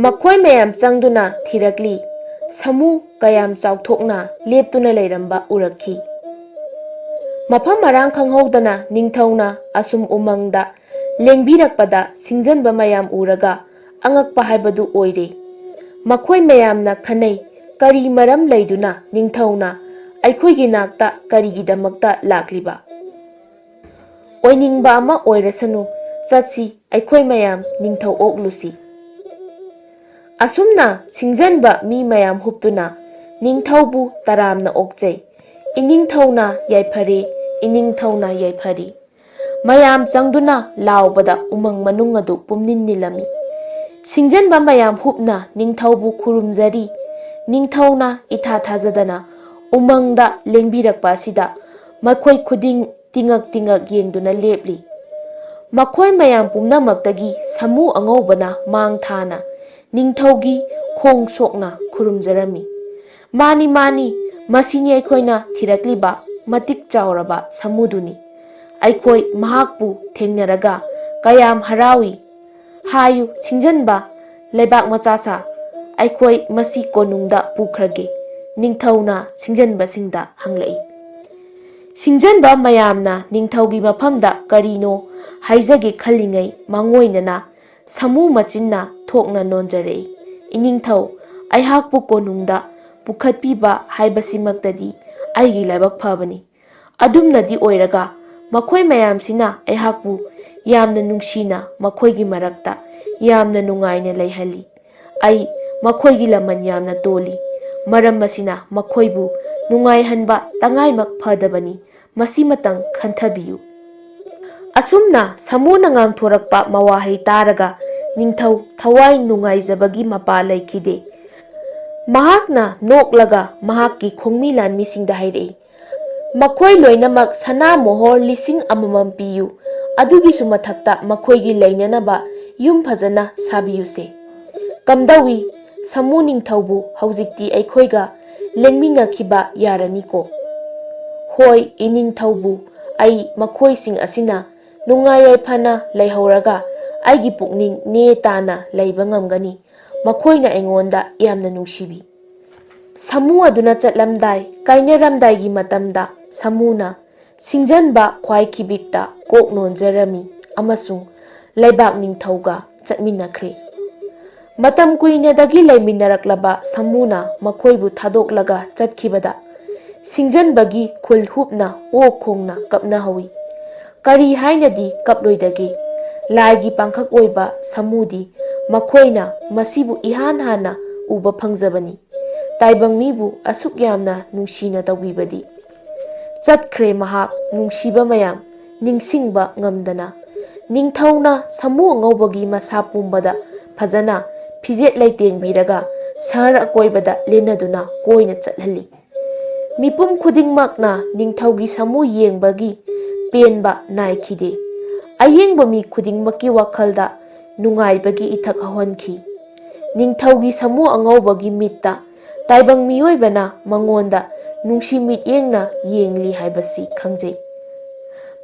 ꯃꯈꯣꯏ ꯃꯌꯥꯝ ꯆꯪꯗꯨꯅ ꯊꯤꯔꯛꯂꯤ꯫ ꯁꯥꯃꯨ ꯀꯌꯥꯝ ꯆꯥꯎꯊꯣꯛꯅ ꯂꯦꯞꯇꯨꯅ ꯂꯩꯔꯝꯕ ꯎꯔꯛꯈꯤ꯫ ꯃꯐꯝ ꯃꯔꯥꯡ ꯈꯪꯍꯧꯗꯅ ꯅꯤꯡꯊꯧꯅ ꯑꯁꯨꯝ ꯎꯃꯪꯗ ꯂꯦꯡꯕꯤꯔꯛꯄꯗ ꯁꯤꯡꯖꯟꯕ ꯃꯌꯥꯝ ꯎꯔꯒ ꯑꯉꯛꯄ ꯍꯥꯏꯕꯗꯨ ꯑꯣꯏꯔꯦ꯫ ꯃꯈꯣꯏ ꯃꯌꯥꯝꯅ ꯈꯟꯅꯩ, "ꯀꯔꯤ ꯃꯔꯝ ꯂꯩꯗꯨꯅ ꯅꯤꯡꯊꯧꯅ ꯑꯩꯈꯣꯏꯒꯤ ꯅꯥꯛꯇ ꯀꯔꯤꯒꯤꯗꯃꯛꯇ ꯂꯥꯛꯂꯤꯕ? ꯑꯣꯏꯅꯤꯡꯕ ꯑꯃ ꯑꯣꯏꯔꯁꯅꯨ, ꯆꯠꯁꯤ, ꯑꯩꯈꯣꯏ ꯃꯌꯥꯝ ꯅꯤꯡꯊꯧ ꯑꯣꯛꯂꯨꯁꯤ"꯫ ꯑꯁꯨꯝꯅ ꯁꯤꯡꯖꯟꯕ ꯃꯤ ꯃꯌꯥꯝ ꯍꯨꯞꯇꯨꯅ ꯅꯤꯡꯊꯧꯕꯨ ꯇꯔꯥꯝꯅ ꯑꯣꯛꯆꯩ꯫ "ꯏꯅꯤꯡꯊꯧꯅ ꯌꯥꯏꯐꯔꯦ, ꯏꯅꯤꯡꯊꯧꯅ ꯌꯥꯏꯐꯔꯦ"꯫ ꯃꯌꯥꯝ ꯆꯪꯗꯨꯅ ꯂꯥꯎꯕꯗ ꯎꯃꯪ ꯃꯅꯨꯡ ꯑꯗꯨ ꯄꯨꯝꯅꯤꯟ ꯅꯤꯜꯂꯝꯃꯤ꯫ ꯁꯤꯡꯖꯟꯕ ꯃꯌꯥꯝ ꯍꯨꯞꯅ ꯅꯤꯡꯊꯧꯕꯨ ꯈꯨꯔꯨꯝꯖꯔꯤ꯫ ꯅꯤꯡꯊꯧꯅ ꯏꯊꯥ ꯊꯥꯖꯗꯅ ꯎꯃꯪꯗ ꯂꯦꯡꯕꯤꯔꯛꯄ ꯑꯁꯤꯗ ꯃꯈꯣꯏ ꯈꯨꯗꯤꯡ ꯇꯤꯉꯛ ꯇꯤꯉꯛ ꯌꯦꯡꯗꯨꯅ ꯂꯦꯞꯂꯤ꯫ ꯃꯈꯣꯏ ꯃꯌꯥꯝ ꯄꯨꯝꯅꯃꯛꯇꯒꯤ ꯁꯥꯃꯨ ꯑꯉꯧꯕꯅ ꯃꯥꯡ ꯊꯥꯅ ꯅꯤꯡꯊꯧꯒꯤ ꯈꯣꯡ ꯁꯣꯛꯅ ꯈꯨꯔꯨꯝꯖꯔꯝꯃꯤ꯫ "ꯃꯥꯅꯤ, ꯃꯥꯅꯤ, ꯃꯁꯤꯅꯤ ꯑꯩꯈꯣꯏꯅ ꯊꯤꯔꯛꯂꯤꯕ ꯃꯇꯤꯛ ꯆꯥꯎꯔꯕ ꯁꯥꯃꯨꯗꯨꯅꯤ꯫ ꯑꯩꯈꯣꯏ ꯃꯍꯥꯛꯄꯨ ꯊꯦꯡꯅꯔꯒ ꯀꯌꯥꯝ ꯍꯔꯥꯎꯏ! ꯍꯥꯏꯌꯨ, ꯁꯤꯡꯖꯟꯕ ꯂꯩꯕꯥꯛ ꯃꯆꯥ ꯁꯥ, ꯑꯩꯈꯣꯏ ꯃꯁꯤ ꯀꯣꯅꯨꯡꯗ ꯄꯨꯈ꯭ꯔꯒꯦ", ꯅꯤꯡꯊꯧꯅ ꯁꯤꯡꯖꯟꯕꯁꯤꯡꯗ ꯍꯪꯂꯛꯏ꯫ ꯁꯤꯡꯖꯟꯕ ꯃꯌꯥꯝꯅ ꯅꯤꯡꯊꯧꯒꯤ ꯃꯐꯝꯗ ꯀꯔꯤꯅꯣ ꯍꯥꯏꯖꯒꯦ ꯈꯜꯂꯤꯉꯩ ꯃꯥꯡꯑꯣꯏꯅꯅ ꯁꯥꯃꯨ ꯃꯆꯤꯟꯅ ꯊꯣꯛꯅ ꯅꯣꯟꯖꯔꯛꯏ꯫ "ꯏꯅꯤꯡꯊꯧ, ꯑꯩꯍꯥꯛꯄꯨ ꯀꯣꯅꯨꯡꯗ ꯄꯨꯈꯠꯄꯤꯕ ꯍꯥꯏꯕꯁꯤꯃꯛꯇꯗꯤ ꯑꯩꯒꯤ ꯂꯥꯏꯕꯛ ꯐꯕꯅꯤ꯫ ꯑꯗꯨꯝꯅꯗꯤ ꯑꯣꯏꯔꯒ ꯃꯈꯣꯏ ꯃꯌꯥꯝꯁꯤꯅ ꯑꯩꯍꯥꯛꯄꯨ ꯌꯥꯝꯅ ꯅꯨꯡꯁꯤꯅ ꯃꯈꯣꯏꯒꯤ ꯃꯔꯛꯇ ꯌꯥꯝꯅ ꯅꯨꯡꯉꯥꯏꯅ ꯂꯩꯍꯜꯂꯤ꯫ ꯑꯩ ꯃꯈꯣꯏꯒꯤ ꯂꯃꯟ ꯌꯥꯝꯅ ꯇꯣꯜꯂꯤ꯫ ꯃꯔꯝ ꯑꯁꯤꯅ ꯃꯈꯣꯏꯕꯨ ꯅꯨꯡꯉꯥꯏꯍꯟꯕ ꯇꯉꯥꯏꯃꯛ ꯐꯗꯕꯅꯤ꯫ ꯃꯁꯤꯃꯇꯪ ꯈꯟꯊꯕꯤꯌꯨ"꯫ ꯑꯁꯨꯝꯅ ꯁꯥꯃꯨꯅ ꯉꯥꯡꯊꯣꯔꯛꯄ ꯃꯋꯥꯍꯩ ꯇꯥꯔꯒ ꯅꯤꯡꯊꯧ ꯊꯋꯥꯏ ꯅꯨꯡꯉꯥꯏꯖꯕꯒꯤ ꯃꯄꯥ ꯂꯩꯈꯤꯗꯦ꯫ ꯃꯍꯥꯛꯅ ꯅꯣꯛꯂꯒ ꯃꯍꯥꯛꯀꯤ ꯈꯣꯡꯃꯤ ꯂꯥꯟꯃꯤꯁꯤꯡꯗ ꯍꯥꯏꯔꯛꯏ, "ꯃꯈꯣꯏ ꯂꯣꯏꯅꯃꯛ ꯁꯅꯥ ꯃꯣꯍꯣꯔ ꯂꯤꯁꯤꯡ ꯑꯃꯃꯝ ꯄꯤꯌꯨ꯫ ꯑꯗꯨꯒꯤꯁꯨ ꯃꯊꯛꯇ ꯃꯈꯣꯏꯒꯤ ꯂꯩꯅꯅꯕ ꯌꯨꯝ ꯐꯖꯅ ꯁꯥꯕꯤꯌꯨꯁꯦ꯫ ꯀꯝꯗꯧꯏ, ꯁꯥꯃꯨ ꯅꯤꯡꯊꯧꯕꯨ ꯍꯧꯖꯤꯛꯇꯤ ꯑꯩꯈꯣꯏꯒ ꯂꯦꯡꯃꯤꯟꯅꯈꯤꯕ ꯌꯥꯔꯅꯤꯀꯣ?" "ꯍꯣꯏ, ꯏꯅꯤꯡꯊꯧꯕꯨ, ꯑꯩ ꯃꯈꯣꯏꯁꯤꯡ ꯑꯁꯤꯅ ꯅꯨꯡꯉꯥꯏ ꯌꯥꯏꯐꯅ ꯂꯩꯍꯧꯔꯒ ꯑꯩꯒꯤ ꯄꯨꯛꯅꯤꯡ ꯅꯦ ꯇꯥꯅ ꯂꯩꯕ ꯉꯝꯒꯅꯤ꯫ ꯃꯈꯣꯏꯅ ꯑꯩꯉꯣꯟꯗ ꯌꯥꯝꯅ ꯅꯨꯡꯁꯤꯕꯤ"꯫ ꯁꯥꯃꯨ ꯑꯗꯨꯅ ꯆꯠꯂꯝꯗꯥꯏ, ꯀꯥꯏꯅꯔꯝꯗꯥꯏꯒꯤ ꯃꯇꯝꯗ ꯁꯥꯃꯨꯅ ꯁꯤꯡꯖꯟꯕ ꯈ꯭ꯋꯥꯏ ꯈꯤꯕꯤꯛꯇ ꯀꯣꯛ ꯅꯣꯟꯖꯔꯝꯃꯤ ꯑꯃꯁꯨꯡ ꯂꯩꯕꯥꯛ ꯅꯤꯡꯊꯧꯒ ꯆꯠꯃꯤꯟꯅꯈ꯭ꯔꯦ꯫ ꯃꯇꯝ ꯀꯨꯏꯅꯗꯒꯤ ꯂꯩꯃꯤꯟꯅꯔꯛꯂꯕ ꯁꯥꯃꯨꯅ ꯃꯈꯣꯏꯕꯨ ꯊꯥꯗꯣꯛꯂꯒ ꯆꯠꯈꯤꯕꯗ ꯁꯤꯡꯖꯟꯕꯒꯤ ꯈꯨꯜ ꯍꯨꯞꯅ ꯑꯣꯛ ꯈꯣꯡꯅ ꯀꯞꯅꯍꯧꯏ꯫ ꯀꯔꯤ ꯍꯥꯏꯅꯗꯤ ꯀꯞꯂꯣꯏꯗꯒꯦ? ꯂꯥꯏꯒꯤ ꯄꯥꯡꯈꯛ ꯑꯣꯏꯕ ꯁꯥꯃꯨꯗꯤ ꯃꯈꯣꯏꯅ ꯃꯁꯤꯕꯨ ꯏꯍꯥꯟ ꯍꯥꯟꯅ ꯎꯕ ꯐꯪꯖꯕꯅꯤ꯫ ꯇꯥꯏꯕꯪ ꯃꯤꯕꯨ ꯑꯁꯨꯛ ꯌꯥꯝꯅ ꯅꯨꯡꯁꯤꯅ ꯇꯧꯕꯤꯕꯗꯤ꯫ ꯆꯠꯈ꯭ꯔꯦ ꯃꯍꯥꯛ, ꯅꯨꯡꯁꯤꯕ ꯃꯌꯥꯝ, ꯅꯤꯡꯁꯤꯡꯕ ꯉꯝꯗꯅ꯫ ꯅꯤꯡꯊꯧꯅ ꯁꯥꯃꯨ ꯑꯉꯧꯕꯒꯤ ꯃꯁꯥ ꯄꯨꯝꯕꯗ ꯐꯖꯅ ꯐꯤꯖꯦꯠ ꯂꯩꯇꯦꯡꯕꯤꯔꯒ ꯁꯍꯔ ꯑꯀꯣꯏꯕꯗ ꯂꯦꯟꯅꯗꯨꯅ ꯀꯣꯏꯅ ꯆꯠꯍꯜꯂꯤ꯫ ꯃꯤꯄꯨꯝ ꯈꯨꯗꯤꯡꯃꯛꯅ ꯅꯤꯡꯊꯧꯒꯤ ꯁꯥꯃꯨ ꯌꯦꯡꯕꯒꯤ ꯄꯦꯟꯕ ꯅꯥꯏꯈꯤꯗꯦ꯫ ꯑꯌꯦꯡꯕ ꯃꯤ ꯈꯨꯗꯤꯡꯃꯛꯀꯤ ꯋꯥꯈꯜꯗ ꯅꯨꯡꯉꯥꯏꯕꯒꯤ ꯏꯊꯛ ꯍꯧꯍꯟꯈꯤ꯫ ꯅꯤꯡꯊꯧꯒꯤ ꯁꯥꯃꯨ ꯑꯉꯧꯕꯒꯤ ꯃꯤꯠꯇ ꯇꯥꯏꯕꯪ ꯃꯤꯑꯣꯏꯕꯅ ꯃꯉꯣꯟꯗ ꯅꯨꯡꯁꯤ ꯃꯤꯠꯌꯦꯡꯅ ꯌꯦꯡꯂꯤ ꯍꯥꯏꯕꯁꯤ ꯈꯪꯖꯩ꯫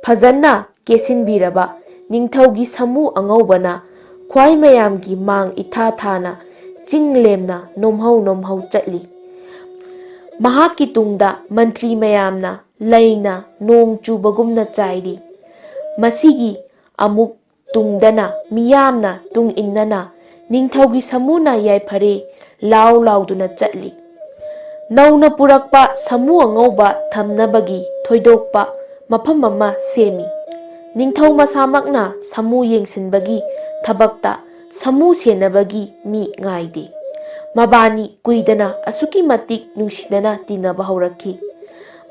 ꯐꯖꯅ ꯀꯦꯁꯤꯟꯕꯤꯔꯕ ꯅꯤꯡꯊꯧꯒꯤ ꯁꯥꯃꯨ ꯑꯉꯧꯕꯅ ꯈ꯭ꯋꯥꯏ ꯃꯌꯥꯝꯒꯤ ꯃꯥꯡ ꯏꯊꯥ ꯊꯥꯅ ꯆꯤꯡ ꯂꯦꯝꯅ ꯅꯣꯝꯍꯧ ꯅꯣꯝꯍꯧ ꯆꯠꯂꯤ꯫ ꯃꯍꯥꯛꯀꯤ ꯇꯨꯡꯗ ꯃꯟꯇ꯭ꯔꯤ ꯃꯌꯥꯝꯅ ꯂꯩꯅ ꯅꯣꯡ ꯆꯨꯕꯒꯨꯝꯅ ꯆꯥꯏꯔꯤ꯫ ꯃꯁꯤꯒꯤ ꯑꯃꯨꯛ ꯇꯨꯡꯗꯅ ꯃꯤꯌꯥꯝꯅ ꯇꯨꯡ ꯏꯟꯅꯅ ꯅꯤꯡꯊꯧꯒꯤ ꯁꯥꯃꯨꯅ ꯌꯥꯏꯐꯔꯦ ꯂꯥꯎ ꯂꯥꯎꯗꯨꯅ ꯆꯠꯂꯤ꯫ ꯅꯧꯅ ꯄꯨꯔꯛꯄ ꯁꯥꯃꯨ ꯑꯉꯧꯕ ꯊꯝꯅꯕꯒꯤ ꯊꯣꯏꯗꯣꯛꯄ ꯃꯐꯝ ꯑꯃ ꯁꯦꯝꯃꯤ꯫ ꯅꯤꯡꯊꯧ ꯃꯁꯥꯃꯛꯅ ꯁꯥꯃꯨ ꯌꯦꯡꯁꯤꯟꯕꯒꯤ ꯊꯕꯛꯇ ꯁꯥꯃꯨ ꯁꯦꯟꯅꯕꯒꯤ ꯃꯤ ꯉꯥꯏꯗꯦ꯫ ꯃꯕꯥꯅꯤ ꯀꯨꯏꯗꯅ ꯑꯁꯨꯛꯀꯤ ꯃꯇꯤꯛ ꯅꯨꯡꯁꯤꯅꯅ ꯇꯤꯟꯅꯕ ꯍꯧꯔꯛꯈꯤ꯫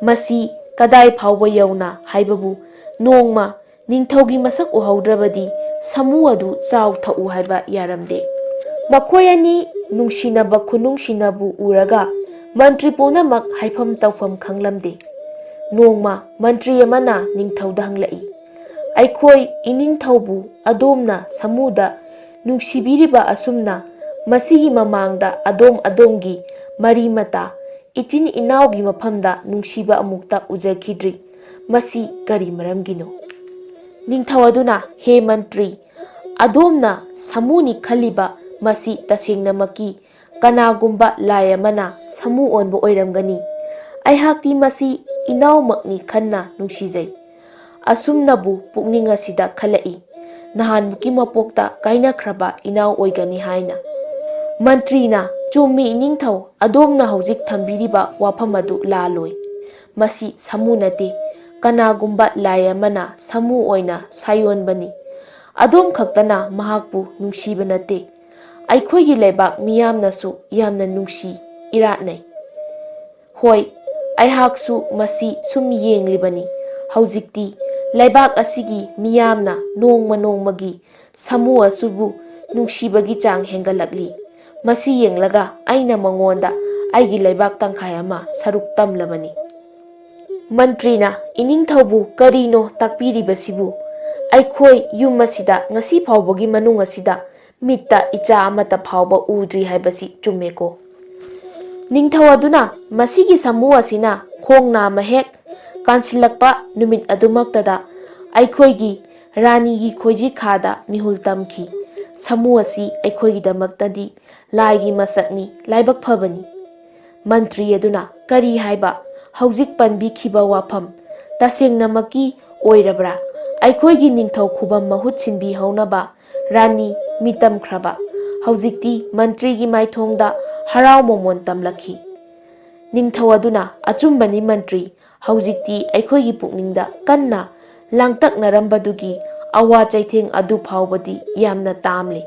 ꯃꯁꯤ ꯀꯗꯥꯏ ꯐꯥꯎꯕ ꯌꯧꯅ ꯍꯥꯏꯕꯕꯨ ꯅꯣꯡꯃ ꯅꯤꯡꯊꯧꯒꯤ ꯃꯁꯛ ꯎꯍꯧꯗ꯭ꯔꯕꯗꯤ ꯁꯥꯃꯨ ꯑꯗꯨ ꯆꯥꯎ ꯊꯛꯎ ꯍꯥꯏꯕ ꯌꯥꯔꯝꯗꯦ꯫ ꯃꯈꯣꯏ ꯑꯅꯤ ꯅꯨꯡꯁꯤꯅꯕ ꯈꯨꯅꯨꯡꯁꯤꯅꯕꯨ ꯎꯔꯒ ꯃꯟꯇ꯭ꯔꯤ ꯄꯨꯝꯅꯃꯛ ꯍꯥꯏꯐꯝ ꯇꯧꯐꯝ ꯈꯪꯂꯝꯗꯦ꯫ ꯅꯣꯡꯃ ꯃꯟꯇ꯭ꯔꯤ ꯑꯃꯅ ꯅꯤꯡꯊꯧꯗ ꯍꯪꯂꯛꯏ, "ꯑꯩꯈꯣꯏ ꯏꯅꯤꯡꯊꯧꯕꯨ ꯑꯗꯣꯝꯅ ꯁꯥꯃꯨꯗ ꯅꯨꯡꯁꯤꯕꯤꯔꯤꯕ ꯑꯁꯨꯝꯅ ꯃꯁꯤꯒꯤ ꯃꯃꯥꯡꯗ ꯑꯗꯣꯝ ꯑꯗꯣꯝꯒꯤ ꯃꯔꯤ ꯃꯇꯥ, ꯏꯆꯤꯟ ꯏꯅꯥꯎꯒꯤ ꯃꯐꯝꯗ ꯅꯨꯡꯁꯤꯕ ꯑꯃꯨꯛꯇ ꯎꯖꯈꯤꯗ꯭ꯔꯤ꯫ ꯃꯁꯤ ꯀꯔꯤ ꯃꯔꯝꯒꯤꯅꯣ?" ꯅꯤꯡꯊꯧ ꯑꯗꯨꯅ, "ꯍꯦ ꯃꯟꯇ꯭ꯔꯤ, ꯑꯗꯣꯝꯅ ꯁꯥꯃꯨꯅꯤ ꯈꯜꯂꯤꯕ ꯃꯁꯤ ꯇꯁꯦꯡꯅꯃꯛꯀꯤ ꯀꯅꯥꯒꯨꯝꯕ ꯂꯥꯏ ꯑꯃꯅ ꯁꯥꯃꯨ ꯑꯣꯟꯕ ꯑꯣꯏꯔꯝꯒꯅꯤ꯫ ꯑꯩꯍꯥꯛꯇꯤ ꯃꯁꯤ ꯏꯅꯥꯎꯃꯛꯅꯤ ꯈꯟꯅ ꯅꯨꯡꯁꯤꯖꯩ꯫ ꯑꯁꯨꯝꯅꯕꯨ ꯄꯨꯛꯅꯤꯡ ꯑꯁꯤꯗ ꯈꯜꯂꯛꯏ꯫ ꯅꯍꯥꯟꯃꯨꯛꯀꯤ ꯃꯄꯣꯛꯇ ꯀꯥꯏꯅꯈ꯭ꯔꯕ ꯏꯅꯥꯎ ꯑꯣꯏꯒꯅꯤ ꯍꯥꯏꯅ꯫" ꯃꯟꯇ꯭ꯔꯤꯅ, "ꯆꯨꯝꯃꯤ ꯏꯅꯤꯡꯊꯧ, ꯑꯗꯣꯝꯅ ꯍꯧꯖꯤꯛ ꯊꯝꯕꯤꯔꯤꯕ ꯋꯥꯐꯝ ꯑꯗꯨ ꯂꯥꯜꯂꯣꯏ꯫ ꯃꯁꯤ ꯁꯥꯃꯨ ꯅꯠꯇꯦ꯫ ꯀꯅꯥꯒꯨꯝꯕ ꯂꯥꯏ ꯑꯃꯅ ꯁꯥꯃꯨ ꯑꯣꯏꯅ ꯁꯥꯌꯣꯟꯕꯅꯤ꯫ ꯑꯗꯣꯝ ꯈꯛꯇꯅ ꯃꯍꯥꯛꯄꯨ ꯅꯨꯡꯁꯤꯕ ꯅꯠꯇꯦ, ꯑꯩꯈꯣꯏꯒꯤ ꯂꯩꯕꯥꯛ ꯃꯤꯌꯥꯝꯅꯁꯨ ꯌꯥꯝꯅ ꯅꯨꯡꯁꯤ ꯏꯔꯥꯠꯅꯩ꯫ ꯍꯣꯏ, ꯑꯩꯍꯥꯛꯁꯨ ꯃꯁꯤ ꯁꯨꯝ ꯌꯦꯡꯂꯤꯕꯅꯤ꯫ ꯍꯧꯖꯤꯛꯇꯤ ꯂꯩꯕꯥꯛ ꯑꯁꯤꯒꯤ ꯃꯤꯌꯥꯝꯅ ꯅꯣꯡꯃ ꯅꯣꯡꯃꯒꯤ ꯁꯥꯃꯨ ꯑꯁꯤꯕꯨ ꯅꯨꯡꯁꯤꯕꯒꯤ ꯆꯥꯡ ꯍꯦꯟꯒꯠꯂꯛꯂꯤ꯫ ꯃꯁꯤ ꯌꯦꯡꯂꯒ ꯑꯩꯅ ꯃꯉꯣꯟꯗ ꯑꯩꯒꯤ ꯂꯩꯕꯥꯛ ꯇꯪꯈꯥꯏ ꯑꯃ ꯁꯔꯨꯛ ꯇꯝꯂꯕꯅꯤ꯫ ꯃꯟꯇ꯭ꯔꯤꯅ ꯏꯅꯤꯡꯊꯧꯕꯨ ꯀꯔꯤꯅꯣ ꯇꯥꯛꯄꯤꯔꯤꯕꯁꯤꯕꯨ? ꯑꯩꯈꯣꯏ ꯌꯨꯝ ꯑꯁꯤꯗ ꯉꯁꯤ ꯐꯥꯎꯕꯒꯤ ꯃꯅꯨꯡ ꯑꯁꯤꯗ ꯃꯤꯠꯇ ꯏꯆꯥ ꯑꯃꯠꯇ ꯐꯥꯎꯕ ꯎꯗ꯭ꯔꯤ ꯍꯥꯏꯕꯁꯤ ꯆꯨꯝꯃꯦꯀꯣ? ꯅꯤꯡꯊꯧ ꯑꯗꯨꯅ ꯃꯁꯤꯒꯤ ꯁꯥꯃꯨ ꯑꯁꯤꯅ ꯈꯣꯡ ꯅꯥꯝꯃ ꯍꯦꯛ ꯀꯥꯟꯁꯤꯜꯂꯛꯄ ꯅꯨꯃꯤꯠ ꯑꯗꯨꯃꯛꯇꯗ ꯑꯩꯈꯣꯏꯒꯤ ꯔꯥꯅꯤꯒꯤ ꯈꯣꯏꯖꯤ ꯈꯥꯗ ꯃꯤꯍꯨꯜ ꯇꯝꯈꯤ꯫ ꯁꯥꯃꯨ ꯑꯁꯤ ꯑꯩꯈꯣꯏꯒꯤꯗꯃꯛꯇꯗꯤ ꯂꯥꯏꯒꯤ ꯃꯁꯛꯅꯤ, ꯂꯥꯏꯕꯛ ꯐꯕꯅꯤ꯫ ꯃꯟꯇ꯭ꯔꯤ ꯑꯗꯨꯅ ꯀꯔꯤ ꯍꯥꯏꯕ? ꯍꯧꯖꯤꯛ ꯄꯟꯕꯤꯈꯤꯕ ꯋꯥꯐꯝ ꯇꯁꯦꯡꯅꯃꯛꯀꯤ ꯑꯣꯏꯔꯕ꯭ꯔꯥ? ꯑꯩꯈꯣꯏꯒꯤ ꯅꯤꯡꯊꯧ ꯈꯨꯕꯝ ꯃꯍꯨꯠ ꯁꯤꯟꯕꯤꯍꯧꯅꯕ ꯔꯥꯅꯤ ꯃꯤꯇꯝꯈ꯭ꯔꯕ꯫ ꯍꯧꯖꯤꯛꯇꯤ ꯃꯟꯇ꯭ꯔꯤꯒꯤ ꯃꯥꯏꯊꯣꯡꯗ ꯍꯔꯥꯎ ꯃꯃꯣꯟ ꯇꯝꯂꯛꯈꯤ꯫ ꯅꯤꯡꯊꯧ ꯑꯗꯨꯅ, "ꯑꯆꯨꯝꯕꯅꯤ ꯃꯟꯇ꯭ꯔꯤ, ꯍꯧꯖꯤꯛꯇꯤ ꯑꯩꯈꯣꯏꯒꯤ ꯄꯨꯛꯅꯤꯡꯗ ꯀꯟꯅ ꯂꯥꯡꯇꯛꯅꯔꯝꯕꯗꯨꯒꯤ ꯑꯋꯥ ꯆꯩꯊꯦꯡ ꯑꯗꯨ ꯐꯥꯎꯕꯗꯤ ꯌꯥꯝꯅ ꯇꯥꯝꯂꯦ꯫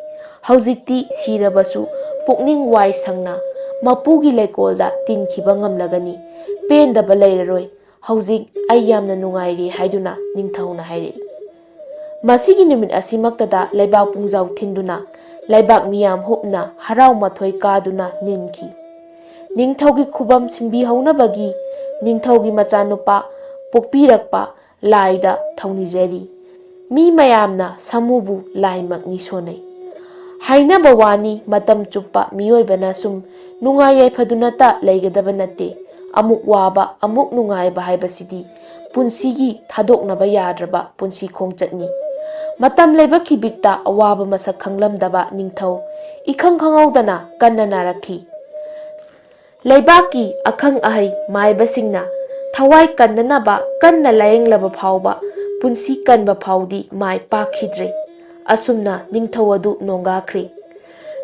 ꯍꯧꯖꯤꯛꯇꯤ ꯁꯤꯔꯕꯁꯨ ꯄꯨꯛꯅꯤꯡ ꯋꯥꯏ ꯁꯪꯅ ꯃꯄꯨꯒꯤ ꯂꯩꯀꯣꯜꯗ ꯇꯤꯟꯈꯤꯕ ꯉꯝꯂꯒꯅꯤ꯫ ꯄꯦꯟꯗꯕ ꯂꯩꯔꯔꯣꯏ꯫ ꯍꯧꯖꯤꯛ ꯑꯩ ꯌꯥꯝꯅ ꯅꯨꯡꯉꯥꯏꯔꯦ" ꯍꯥꯏꯗꯨꯅ ꯅꯤꯡꯊꯧꯅ ꯍꯥꯏꯔꯛꯏ꯫ ꯃꯁꯤꯒꯤ ꯅꯨꯃꯤꯠ ꯑꯁꯤꯃꯛꯇꯗ ꯂꯩꯕꯥꯛ ꯄꯨꯡꯖꯥꯎ ꯊꯤꯟꯗꯨꯅ ꯂꯩꯕꯥꯛ ꯃꯤꯌꯥꯝ ꯍꯨꯞꯅ ꯍꯔꯥꯎ ꯃꯊꯣꯏ ꯀꯥꯗꯨꯅ ꯅꯤꯟꯈꯤ꯫ ꯅꯤꯡꯊꯧꯒꯤ ꯈꯨꯕꯝ ꯁꯤꯟꯕꯤꯍꯧꯅꯕꯒꯤ ꯅꯤꯡꯊꯧꯒꯤ ꯃꯆꯥꯅꯨꯄꯥ ꯄꯣꯛꯄꯤꯔꯛꯄ ꯂꯥꯏꯗ ꯊꯧꯅꯤꯖꯔꯤ꯫ ꯃꯤ ꯃꯌꯥꯝꯅ ꯁꯥꯃꯨꯕꯨ ꯂꯥꯏꯃꯛꯅꯤ ꯁꯣꯟꯅꯩ꯫ ꯍꯥꯏꯅꯕ ꯋꯥꯅꯤ, ꯃꯇꯝ ꯆꯨꯞꯄ ꯃꯤꯑꯣꯏꯕꯅ ꯁꯨꯝ ꯅꯨꯡꯉꯥꯏ ꯌꯥꯏꯐꯗꯨꯅꯇ ꯂꯩꯒꯗꯕ ꯅꯠꯇꯦ꯫ ꯑꯃꯨꯛ ꯋꯥꯕ, ꯑꯃꯨꯛ ꯅꯨꯡꯉꯥꯏꯕ ꯍꯥꯏꯕꯁꯤꯗꯤ ꯄꯨꯟꯁꯤꯒꯤ ꯊꯥꯗꯣꯛꯅꯕ ꯌꯥꯗ꯭ꯔꯕ ꯄꯨꯟꯁꯤ ꯈꯣꯡꯆꯠꯅꯤ꯫ ꯃꯇꯝ ꯂꯩꯕ ꯀꯤꯕꯤꯛꯇ ꯑꯋꯥꯕ ꯃꯁꯛ ꯈꯪꯂꯝꯗꯕ ꯅꯤꯡꯊꯧ ꯏꯈꯪ ꯈꯪꯍꯧꯗꯅ ꯀꯟꯅ ꯅꯥꯔꯛꯈꯤ꯫ ꯂꯩꯕꯥꯛꯀꯤ ꯑꯈꯪ ꯑꯍꯩ ꯃꯥꯏꯕꯁꯤꯡꯅ ꯊꯋꯥꯏ ꯀꯟꯅꯅꯕ ꯀꯟꯅ ꯂꯥꯌꯦꯡꯂꯕ ꯐꯥꯎꯕ ꯄꯨꯟꯁꯤ ꯀꯟꯕ ꯐꯥꯎꯗꯤ ꯃꯥꯏ ꯄꯥꯛꯈꯤꯗ꯭ꯔꯦ꯫ ꯑꯁꯨꯝꯅ ꯅꯤꯡꯊꯧ ꯑꯗꯨ ꯅꯣꯡꯒꯥꯈ꯭ꯔꯦ꯫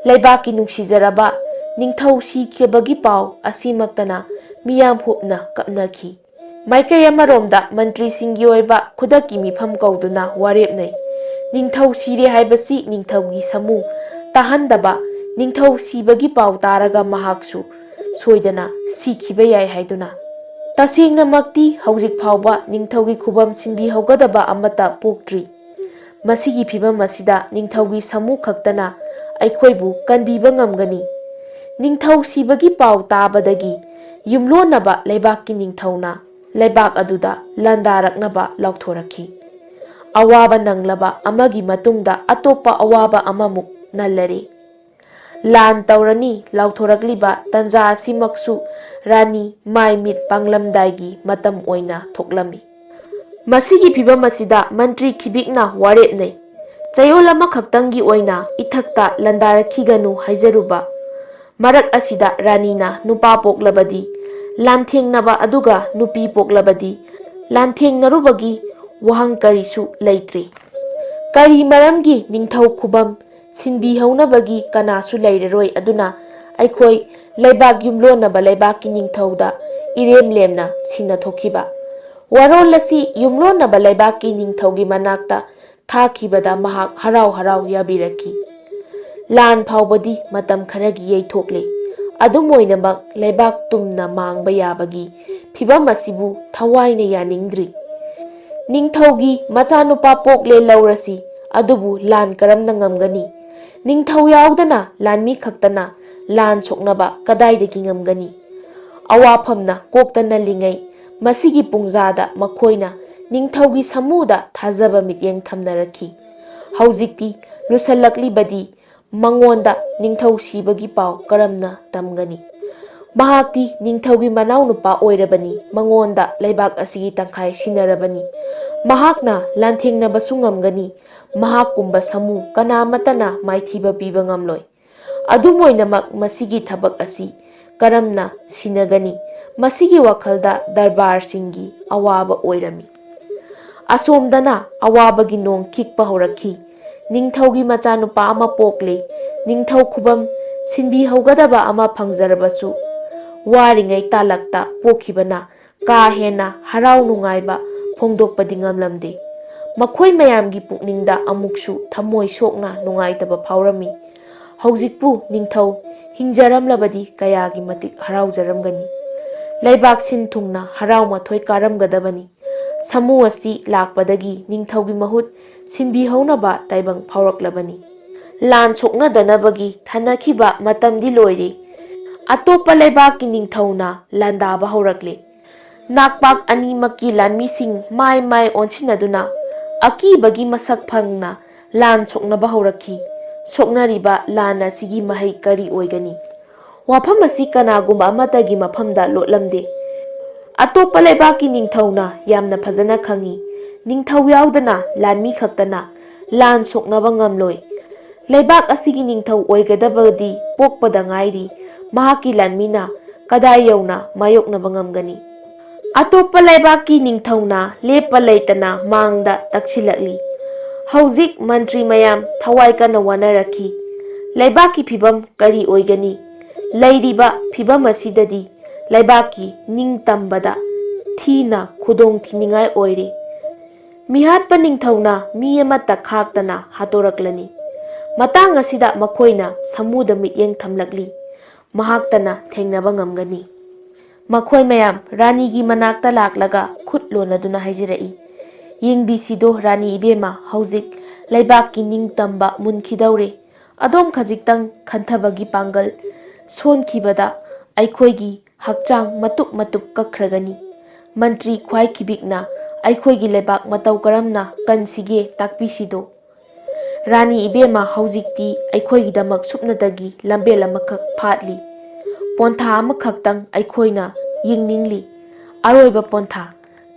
ꯂꯩꯕꯥꯛꯀꯤ ꯅꯨꯡꯁꯤꯖꯔꯕ ꯅꯤꯡꯊꯧ ꯁꯤꯈꯤꯕꯒꯤ ꯄꯥꯎ ꯑꯁꯤꯃꯛꯇꯅ ꯃꯤꯌꯥꯝ ꯍꯨꯞꯅ ꯀꯞꯅꯈꯤ꯫ ꯃꯥꯏꯀꯩ ꯑꯃꯔꯣꯝꯗ ꯃꯟꯇ꯭ꯔꯤꯁꯤꯡꯒꯤ ꯑꯣꯏꯕ ꯈꯨꯗꯛꯀꯤ ꯃꯤꯐꯝ ꯀꯧꯗꯨꯅ ꯋꯥꯔꯦꯞꯅꯩ꯫ ꯅꯤꯡꯊꯧ ꯁꯤꯔꯦ ꯍꯥꯏꯕꯁꯤ ꯅꯤꯡꯊꯧꯒꯤ ꯁꯥꯃꯨ ꯇꯥꯍꯟꯗꯕ, ꯅꯤꯡꯊꯧ ꯁꯤꯕꯒꯤ ꯄꯥꯎ ꯇꯥꯔꯒ ꯃꯍꯥꯛꯁꯨ ꯁꯣꯏꯗꯅ ꯁꯤꯈꯤꯕ ꯌꯥꯏ ꯍꯥꯏꯗꯨꯅ꯫ ꯇꯁꯦꯡꯅꯃꯛꯇꯤ ꯍꯧꯖꯤꯛ ꯐꯥꯎꯕ ꯅꯤꯡꯊꯧꯒꯤ ꯈꯨꯕꯝ ꯁꯤꯟꯕꯤꯍꯧꯒꯗꯕ ꯑꯃꯠꯇ ꯄꯣꯛꯇ꯭ꯔꯤ꯫ ꯃꯁꯤꯒꯤ ꯐꯤꯚꯝ ꯑꯁꯤꯗ ꯅꯤꯡꯊꯧꯒꯤ ꯁꯥꯃꯨ ꯈꯛꯇꯅ ꯑꯩꯈꯣꯏꯕꯨ ꯀꯟꯕꯤꯕ ꯉꯝꯒꯅꯤ꯫ ꯅꯤꯡꯊꯧ ꯁꯤꯕꯒꯤ ꯄꯥꯎ ꯇꯥꯕꯗꯒꯤ ꯌꯨꯝꯂꯣꯟꯅꯕ ꯂꯩꯕꯥꯛꯀꯤ ꯅꯤꯡꯊꯧꯅ ꯂꯩꯕꯥꯛ ꯑꯗꯨꯗ ꯂꯥꯟꯗꯥꯔꯛꯅꯕ ꯂꯥꯎꯊꯣꯔꯛꯈꯤ꯫ ꯑꯋꯥꯕ ꯅꯪꯂꯕ ꯑꯃꯒꯤ ꯃꯇꯨꯡꯗ ꯑꯇꯣꯞꯄ ꯑꯋꯥꯕ ꯑꯃꯃꯨꯛ ꯅꯜꯂꯔꯦ꯫ ꯂꯥꯟ ꯇꯧꯔꯅꯤ ꯂꯥꯎꯊꯣꯔꯛꯂꯤꯕ ꯇꯟꯖꯥ ꯑꯁꯤꯃꯛꯁꯨ ꯔꯥꯅꯤ ꯃꯥꯏ ꯃꯤꯠ ꯄꯥꯡꯂꯝꯗꯥꯏꯒꯤ ꯃꯇꯝ ꯑꯣꯏꯅ ꯊꯣꯛꯂꯝꯃꯤ꯫ ꯃꯁꯤꯒꯤ ꯐꯤꯚꯝ ꯑꯁꯤꯗ ꯃꯟꯇ꯭ꯔꯤ ꯈꯤꯕꯤꯛꯅ ꯋꯥꯔꯦꯞꯅꯩ꯫ ꯆꯌꯣꯜ ꯑꯃꯈꯛꯇꯪꯒꯤ ꯑꯣꯏꯅ ꯏꯊꯛꯇ ꯂꯥꯟꯗꯥꯔꯛꯈꯤꯒꯅꯨ ꯍꯥꯏꯖꯔꯨꯕ ꯃꯔꯛ ꯑꯁꯤꯗ ꯔꯥꯅꯤꯅ ꯅꯨꯄꯥ ꯄꯣꯛꯂꯕꯗꯤ ꯂꯥꯟꯊꯦꯡꯅꯕ ꯑꯗꯨꯒ ꯅꯨꯄꯤ ꯄꯣꯛꯂꯕꯗꯤ ꯂꯥꯟꯊꯦꯡꯅꯔꯨꯕꯒꯤ ꯋꯥꯍꯪ ꯀꯔꯤꯁꯨ ꯂꯩꯇ꯭ꯔꯤ꯫ ꯀꯔꯤ ꯃꯔꯝꯒꯤ ꯅꯤꯡꯊꯧ ꯈꯨꯕꯝ ꯁꯤꯟꯕꯤꯍꯧꯅꯕꯒꯤ ꯀꯅꯥꯁꯨ ꯂꯩꯔꯔꯣꯏ꯫ ꯑꯗꯨꯅ ꯑꯩꯈꯣꯏ ꯂꯩꯕꯥꯛ ꯌꯨꯝꯂꯣꯟꯅꯕ ꯂꯩꯕꯥꯛꯀꯤ ꯅꯤꯡꯊꯧꯗ ꯏꯔꯦꯝ ꯂꯦꯝꯅ ꯁꯤꯟꯅꯊꯣꯛꯈꯤꯕ꯫ ꯋꯥꯔꯣꯜ ꯑꯁꯤ ꯌꯨꯝꯂꯣꯟꯅꯕ ꯂꯩꯕꯥꯛꯀꯤ ꯅꯤꯡꯊꯧꯒꯤ ꯃꯅꯥꯛꯇ ꯊꯥꯈꯤꯕꯗ ꯃꯍꯥꯛ ꯍꯔꯥꯎ ꯍꯔꯥꯎ ꯌꯥꯕꯤꯔꯛꯈꯤ꯫ ꯂꯥꯟ ꯐꯥꯎꯕꯗꯤ ꯃꯇꯝ ꯈꯔꯒꯤ ꯌꯩꯊꯣꯛꯂꯦ꯫ ꯑꯗꯨꯝ ꯑꯣꯏꯅꯃꯛ ꯂꯩꯕꯥꯛ ꯇꯨꯝꯅ ꯃꯥꯡꯕ ꯌꯥꯕꯒꯤ ꯐꯤꯚꯝ ꯑꯁꯤꯕꯨ ꯊꯋꯥꯏꯅ ꯌꯥꯅꯤꯡꯗ꯭ꯔꯤ꯫ ꯅꯤꯡꯊꯧꯒꯤ ꯃꯆꯥꯅꯨꯄꯥ ꯄꯣꯛꯂꯦ ꯂꯧꯔꯁꯤ, ꯑꯗꯨꯕꯨ ꯂꯥꯟ ꯀꯔꯝꯅ ꯉꯝꯒꯅꯤ? ꯅꯤꯡꯊꯧ ꯌꯥꯎꯗꯅ ꯂꯥꯟꯃꯤ ꯈꯛꯇꯅ ꯂꯥꯟ ꯁꯣꯛꯅꯕ ꯀꯗꯥꯏꯗꯒꯤ ꯉꯝꯒꯅꯤ? ꯑꯋꯥꯐꯝꯅ ꯀꯣꯛꯇ ꯅꯜꯂꯤꯉꯩ ꯃꯁꯤꯒꯤ ꯄꯨꯡꯖꯥꯗ ꯃꯈꯣꯏꯅ ꯅꯤꯡꯊꯧꯒꯤ ꯁꯥꯃꯨꯗ ꯊꯥꯖꯕ ꯃꯤꯠꯌꯦꯡ ꯊꯝꯅꯔꯛꯈꯤ꯫ ꯍꯧꯖꯤꯛꯇꯤ ꯂꯨꯁꯜꯂꯛꯂꯤꯕꯗꯤ ꯃꯉꯣꯟꯗ ꯅꯤꯡꯊꯧ ꯁꯤꯕꯒꯤ ꯄꯥꯎ ꯀꯔꯝꯅ ꯇꯝꯒꯅꯤ? ꯃꯍꯥꯛꯇꯤ ꯅꯤꯡꯊꯧꯒꯤ ꯃꯅꯥꯎꯅꯨꯄꯥ ꯑꯣꯏꯔꯕꯅꯤ, ꯃꯉꯣꯟꯗ ꯂꯩꯕꯥꯛ ꯑꯁꯤꯒꯤ ꯇꯪꯈꯥꯏ ꯁꯤꯟꯅꯔꯕꯅꯤ꯫ ꯃꯍꯥꯛꯅ ꯂꯥꯟꯊꯦꯡꯅꯕꯁꯨ ꯉꯝꯒꯅꯤ, ꯃꯍꯥꯛꯀꯨꯝꯕ ꯁꯥꯃꯨ ꯀꯅꯥ ꯑꯃꯠꯇꯅ ꯃꯥꯏꯊꯤꯕ ꯄꯤꯕ ꯉꯝꯂꯣꯏ꯫ ꯑꯗꯨꯝ ꯑꯣꯏꯅꯃꯛ ꯃꯁꯤꯒꯤ ꯊꯕꯛ ꯑꯁꯤ ꯀꯔꯝꯅ ꯁꯤꯟꯅꯒꯅꯤ? ꯃꯁꯤꯒꯤ ꯋꯥꯈꯜꯗ ꯗꯔꯕꯥꯔꯁꯤꯡꯒꯤ ꯑꯋꯥꯕ ꯑꯣꯏꯔꯝꯃꯤ꯫ ꯑꯁꯣꯝꯗꯅ ꯑꯋꯥꯕꯒꯤ ꯅꯣꯡ ꯈꯤꯛꯄ ꯍꯧꯔꯛꯈꯤ꯫ ꯅꯤꯡꯊꯧꯒꯤ ꯃꯆꯥꯅꯨꯄꯥ ꯑꯃ ꯄꯣꯛꯂꯦ꯫ ꯅꯤꯡꯊꯧ ꯈꯨꯕꯝ ꯁꯤꯟꯕꯤꯍꯧꯒꯗꯕ ꯑꯃ ꯐꯪꯖꯔꯕꯁꯨ, ꯋꯥꯔꯤꯉꯩ ꯇꯥꯂꯛꯇ ꯄꯣꯛꯈꯤꯕꯅ ꯀꯥ ꯍꯦꯟꯅ ꯍꯔꯥꯎ ꯅꯨꯡꯉꯥꯏꯕ ꯐꯣꯡꯗꯣꯛꯄꯗꯤ ꯉꯝꯂꯝꯗꯦ꯫ ꯃꯈꯣꯏ ꯃꯌꯥꯝꯒꯤ ꯄꯨꯛꯅꯤꯡꯗ ꯑꯃꯨꯛꯁꯨ ꯊꯃꯣꯏ ꯁꯣꯛꯅ ꯅꯨꯡꯉꯥꯏꯇꯕ ꯐꯥꯎꯔꯝꯃꯤ꯫ ꯍꯧꯖꯤꯛꯄꯨ ꯅꯤꯡꯊꯧ ꯍꯤꯡꯖꯔꯝꯂꯕꯗꯤ ꯀꯌꯥꯒꯤ ꯃꯇꯤꯛ ꯍꯔꯥꯎꯖꯔꯝꯒꯅꯤ꯫ ꯂꯩꯕꯥꯛ ꯁꯤꯟ ꯊꯨꯡꯅ ꯍꯔꯥꯎ ꯃꯊꯣꯏ ꯀꯥꯔꯝꯒꯗꯕꯅꯤ꯫ ꯁꯥꯃꯨ ꯑꯁꯤ ꯂꯥꯛꯄꯗꯒꯤ ꯅꯤꯡꯊꯧꯒꯤ ꯃꯍꯨꯠ ꯁꯤꯟꯕꯤꯍꯧꯅꯕ ꯇꯥꯏꯕꯪ ꯐꯥꯎꯔꯛꯂꯕꯅꯤ꯫ ꯂꯥꯟ ꯁꯣꯛꯅꯗꯅꯕꯒꯤ ꯊꯥꯅꯈꯤꯕ ꯃꯇꯝꯗꯤ ꯂꯣꯏꯔꯦ꯫ ꯑꯇꯣꯞꯄ ꯂꯩꯕꯥꯛꯀꯤ ꯅꯤꯡꯊꯧꯅ ꯂꯥꯟꯗꯥꯕ ꯍꯧꯔꯛꯂꯦ꯫ ꯅꯥꯛꯄꯥꯛ ꯑꯅꯤꯃꯛꯀꯤ ꯂꯥꯟꯃꯤꯁꯤꯡ ꯃꯥꯏ ꯃꯥꯏ ꯑꯣꯟꯁꯤꯟꯅꯗꯨꯅ ꯑꯀꯤꯕꯒꯤ ꯃꯁꯛ ꯐꯪꯅ ꯂꯥꯟ ꯁꯣꯛꯅꯕ ꯍꯧꯔꯛꯈꯤ꯫ ꯁꯣꯛꯅꯔꯤꯕ ꯂꯥꯟ ꯑꯁꯤꯒꯤ ꯃꯍꯩ ꯀꯔꯤ ꯑꯣꯏꯒꯅꯤ? ꯋꯥꯐꯝ ꯑꯁꯤ ꯀꯅꯥꯒꯨꯝꯕ ꯑꯃꯠꯇꯒꯤ ꯃꯐꯝꯗ ꯂꯣꯠꯂꯝꯗꯦ꯫ ꯑꯇꯣꯞꯄ ꯂꯩꯕꯥꯛꯀꯤ ꯅꯤꯡꯊꯧꯅ ꯌꯥꯝꯅ ꯐꯖꯅ ꯈꯪꯏ, ꯅꯤꯡꯊꯧ ꯌꯥꯎꯗꯅ ꯂꯥꯟꯃꯤ ꯈꯛꯇꯅ ꯂꯥꯟ ꯁꯣꯛꯅꯕ ꯉꯝꯂꯣꯏ꯫ ꯂꯩꯕꯥꯛ ꯑꯁꯤꯒꯤ ꯅꯤꯡꯊꯧ ꯑꯣꯏꯒꯗꯕꯗꯤ ꯄꯣꯛꯄꯗ ꯉꯥꯏꯔꯤ꯫ ꯃꯍꯥꯛꯀꯤ ꯂꯥꯟꯃꯤꯅ ꯀꯗꯥꯏ ꯌꯧꯅ ꯃꯥꯌꯣꯛꯅꯕ ꯉꯝꯒꯅꯤ? ꯑꯇꯣꯞꯄ ꯂꯩꯕꯥꯛꯀꯤ ꯅꯤꯡꯊꯧꯅ ꯂꯦꯞꯄ ꯂꯩꯇꯅ ꯃꯥꯡꯗ ꯇꯛꯁꯤꯜꯂꯛꯂꯤ꯫ ꯍꯧꯖꯤꯛ ꯃꯟꯇ꯭ꯔꯤ ꯃꯌꯥꯝ ꯊꯋꯥꯏ ꯀꯟꯅ ꯋꯥꯅꯔꯛꯈꯤ꯫ ꯂꯩꯕꯥꯛꯀꯤ ꯐꯤꯕꯝ ꯀꯔꯤ ꯑꯣꯏꯒꯅꯤ? ꯂꯩꯔꯤꯕ ꯐꯤꯕꯝ ꯑꯁꯤꯗꯗꯤ ꯂꯩꯕꯥꯛꯀꯤ ꯅꯤꯡꯇꯝꯕꯗ ꯊꯤꯅ ꯈꯨꯗꯣꯡ ꯊꯤꯅꯤꯡꯉꯥꯏ ꯑꯣꯏꯔꯤ꯫ ꯃꯤꯍꯥꯠꯄ ꯅꯤꯡꯊꯧꯅ ꯃꯤ ꯑꯃꯠꯇ ꯈꯥꯛꯇꯅ ꯍꯥꯠꯇꯣꯔꯛꯂꯅꯤ꯫ ꯃꯇꯥꯡ ꯑꯁꯤꯗ ꯃꯈꯣꯏꯅ ꯁꯥꯃꯨꯗ ꯃꯤꯠꯌꯦꯡ ꯊꯝꯂꯛꯂꯤ꯫ ꯃꯍꯥꯛꯇꯅ ꯊꯦꯡꯅꯕ ꯉꯝꯒꯅꯤ꯫ ꯃꯈꯣꯏ ꯃꯌꯥꯝ ꯔꯥꯅꯤꯒꯤ ꯃꯅꯥꯛꯇ ꯂꯥꯛꯂꯒ ꯈꯨꯠ ꯂꯣꯟꯅꯗꯨꯅ ꯍꯥꯏꯖꯔꯛꯏ, "ꯌꯦꯡꯕꯤꯁꯤꯗꯣ ꯔꯥꯅꯤ ꯏꯕꯦꯝꯃ, ꯍꯧꯖꯤꯛ ꯂꯩꯕꯥꯛꯀꯤ ꯅꯤꯡꯇꯝꯕ ꯃꯨꯟꯈꯤꯗꯧꯔꯦ꯫ ꯑꯗꯣꯝ ꯈꯖꯤꯛꯇꯪ ꯈꯟꯊꯕꯒꯤ ꯄꯥꯡꯒꯜ ꯁꯣꯟꯈꯤꯕꯗ ꯑꯩꯈꯣꯏꯒꯤ ꯍꯛꯆꯥꯡ ꯃꯇꯨꯞ ꯃꯇꯨꯞ ꯀꯛꯈ꯭ꯔꯒꯅꯤ꯫ ꯃꯟꯇ꯭ꯔꯤ ꯈ꯭ꯋꯥꯏ ꯈꯤꯕꯤꯛꯅ ꯑꯩꯈꯣꯏꯒꯤ ꯂꯩꯕꯥꯛ ꯃꯇꯧ ꯀꯔꯝꯅ ꯀꯟꯁꯤꯒꯦ ꯇꯥꯛꯄꯤꯁꯤꯗꯣ꯫ ꯔꯥꯅꯤ ꯏꯕꯦꯝꯃ, ꯍꯧꯖꯤꯛꯇꯤ ꯑꯩꯈꯣꯏꯒꯤꯗꯃꯛ ꯁꯨꯞꯅꯇꯒꯤ ꯂꯝꯕꯦꯜ ꯑꯃꯈꯛ ꯐꯥꯠꯂꯤ꯫ ꯄꯣꯟꯊꯥ ꯑꯃꯈꯛꯇꯪ ꯑꯩꯈꯣꯏꯅ ꯌꯦꯡꯅꯤꯡꯂꯤ꯫ ꯑꯔꯣꯏꯕ ꯄꯣꯟꯊꯥ꯫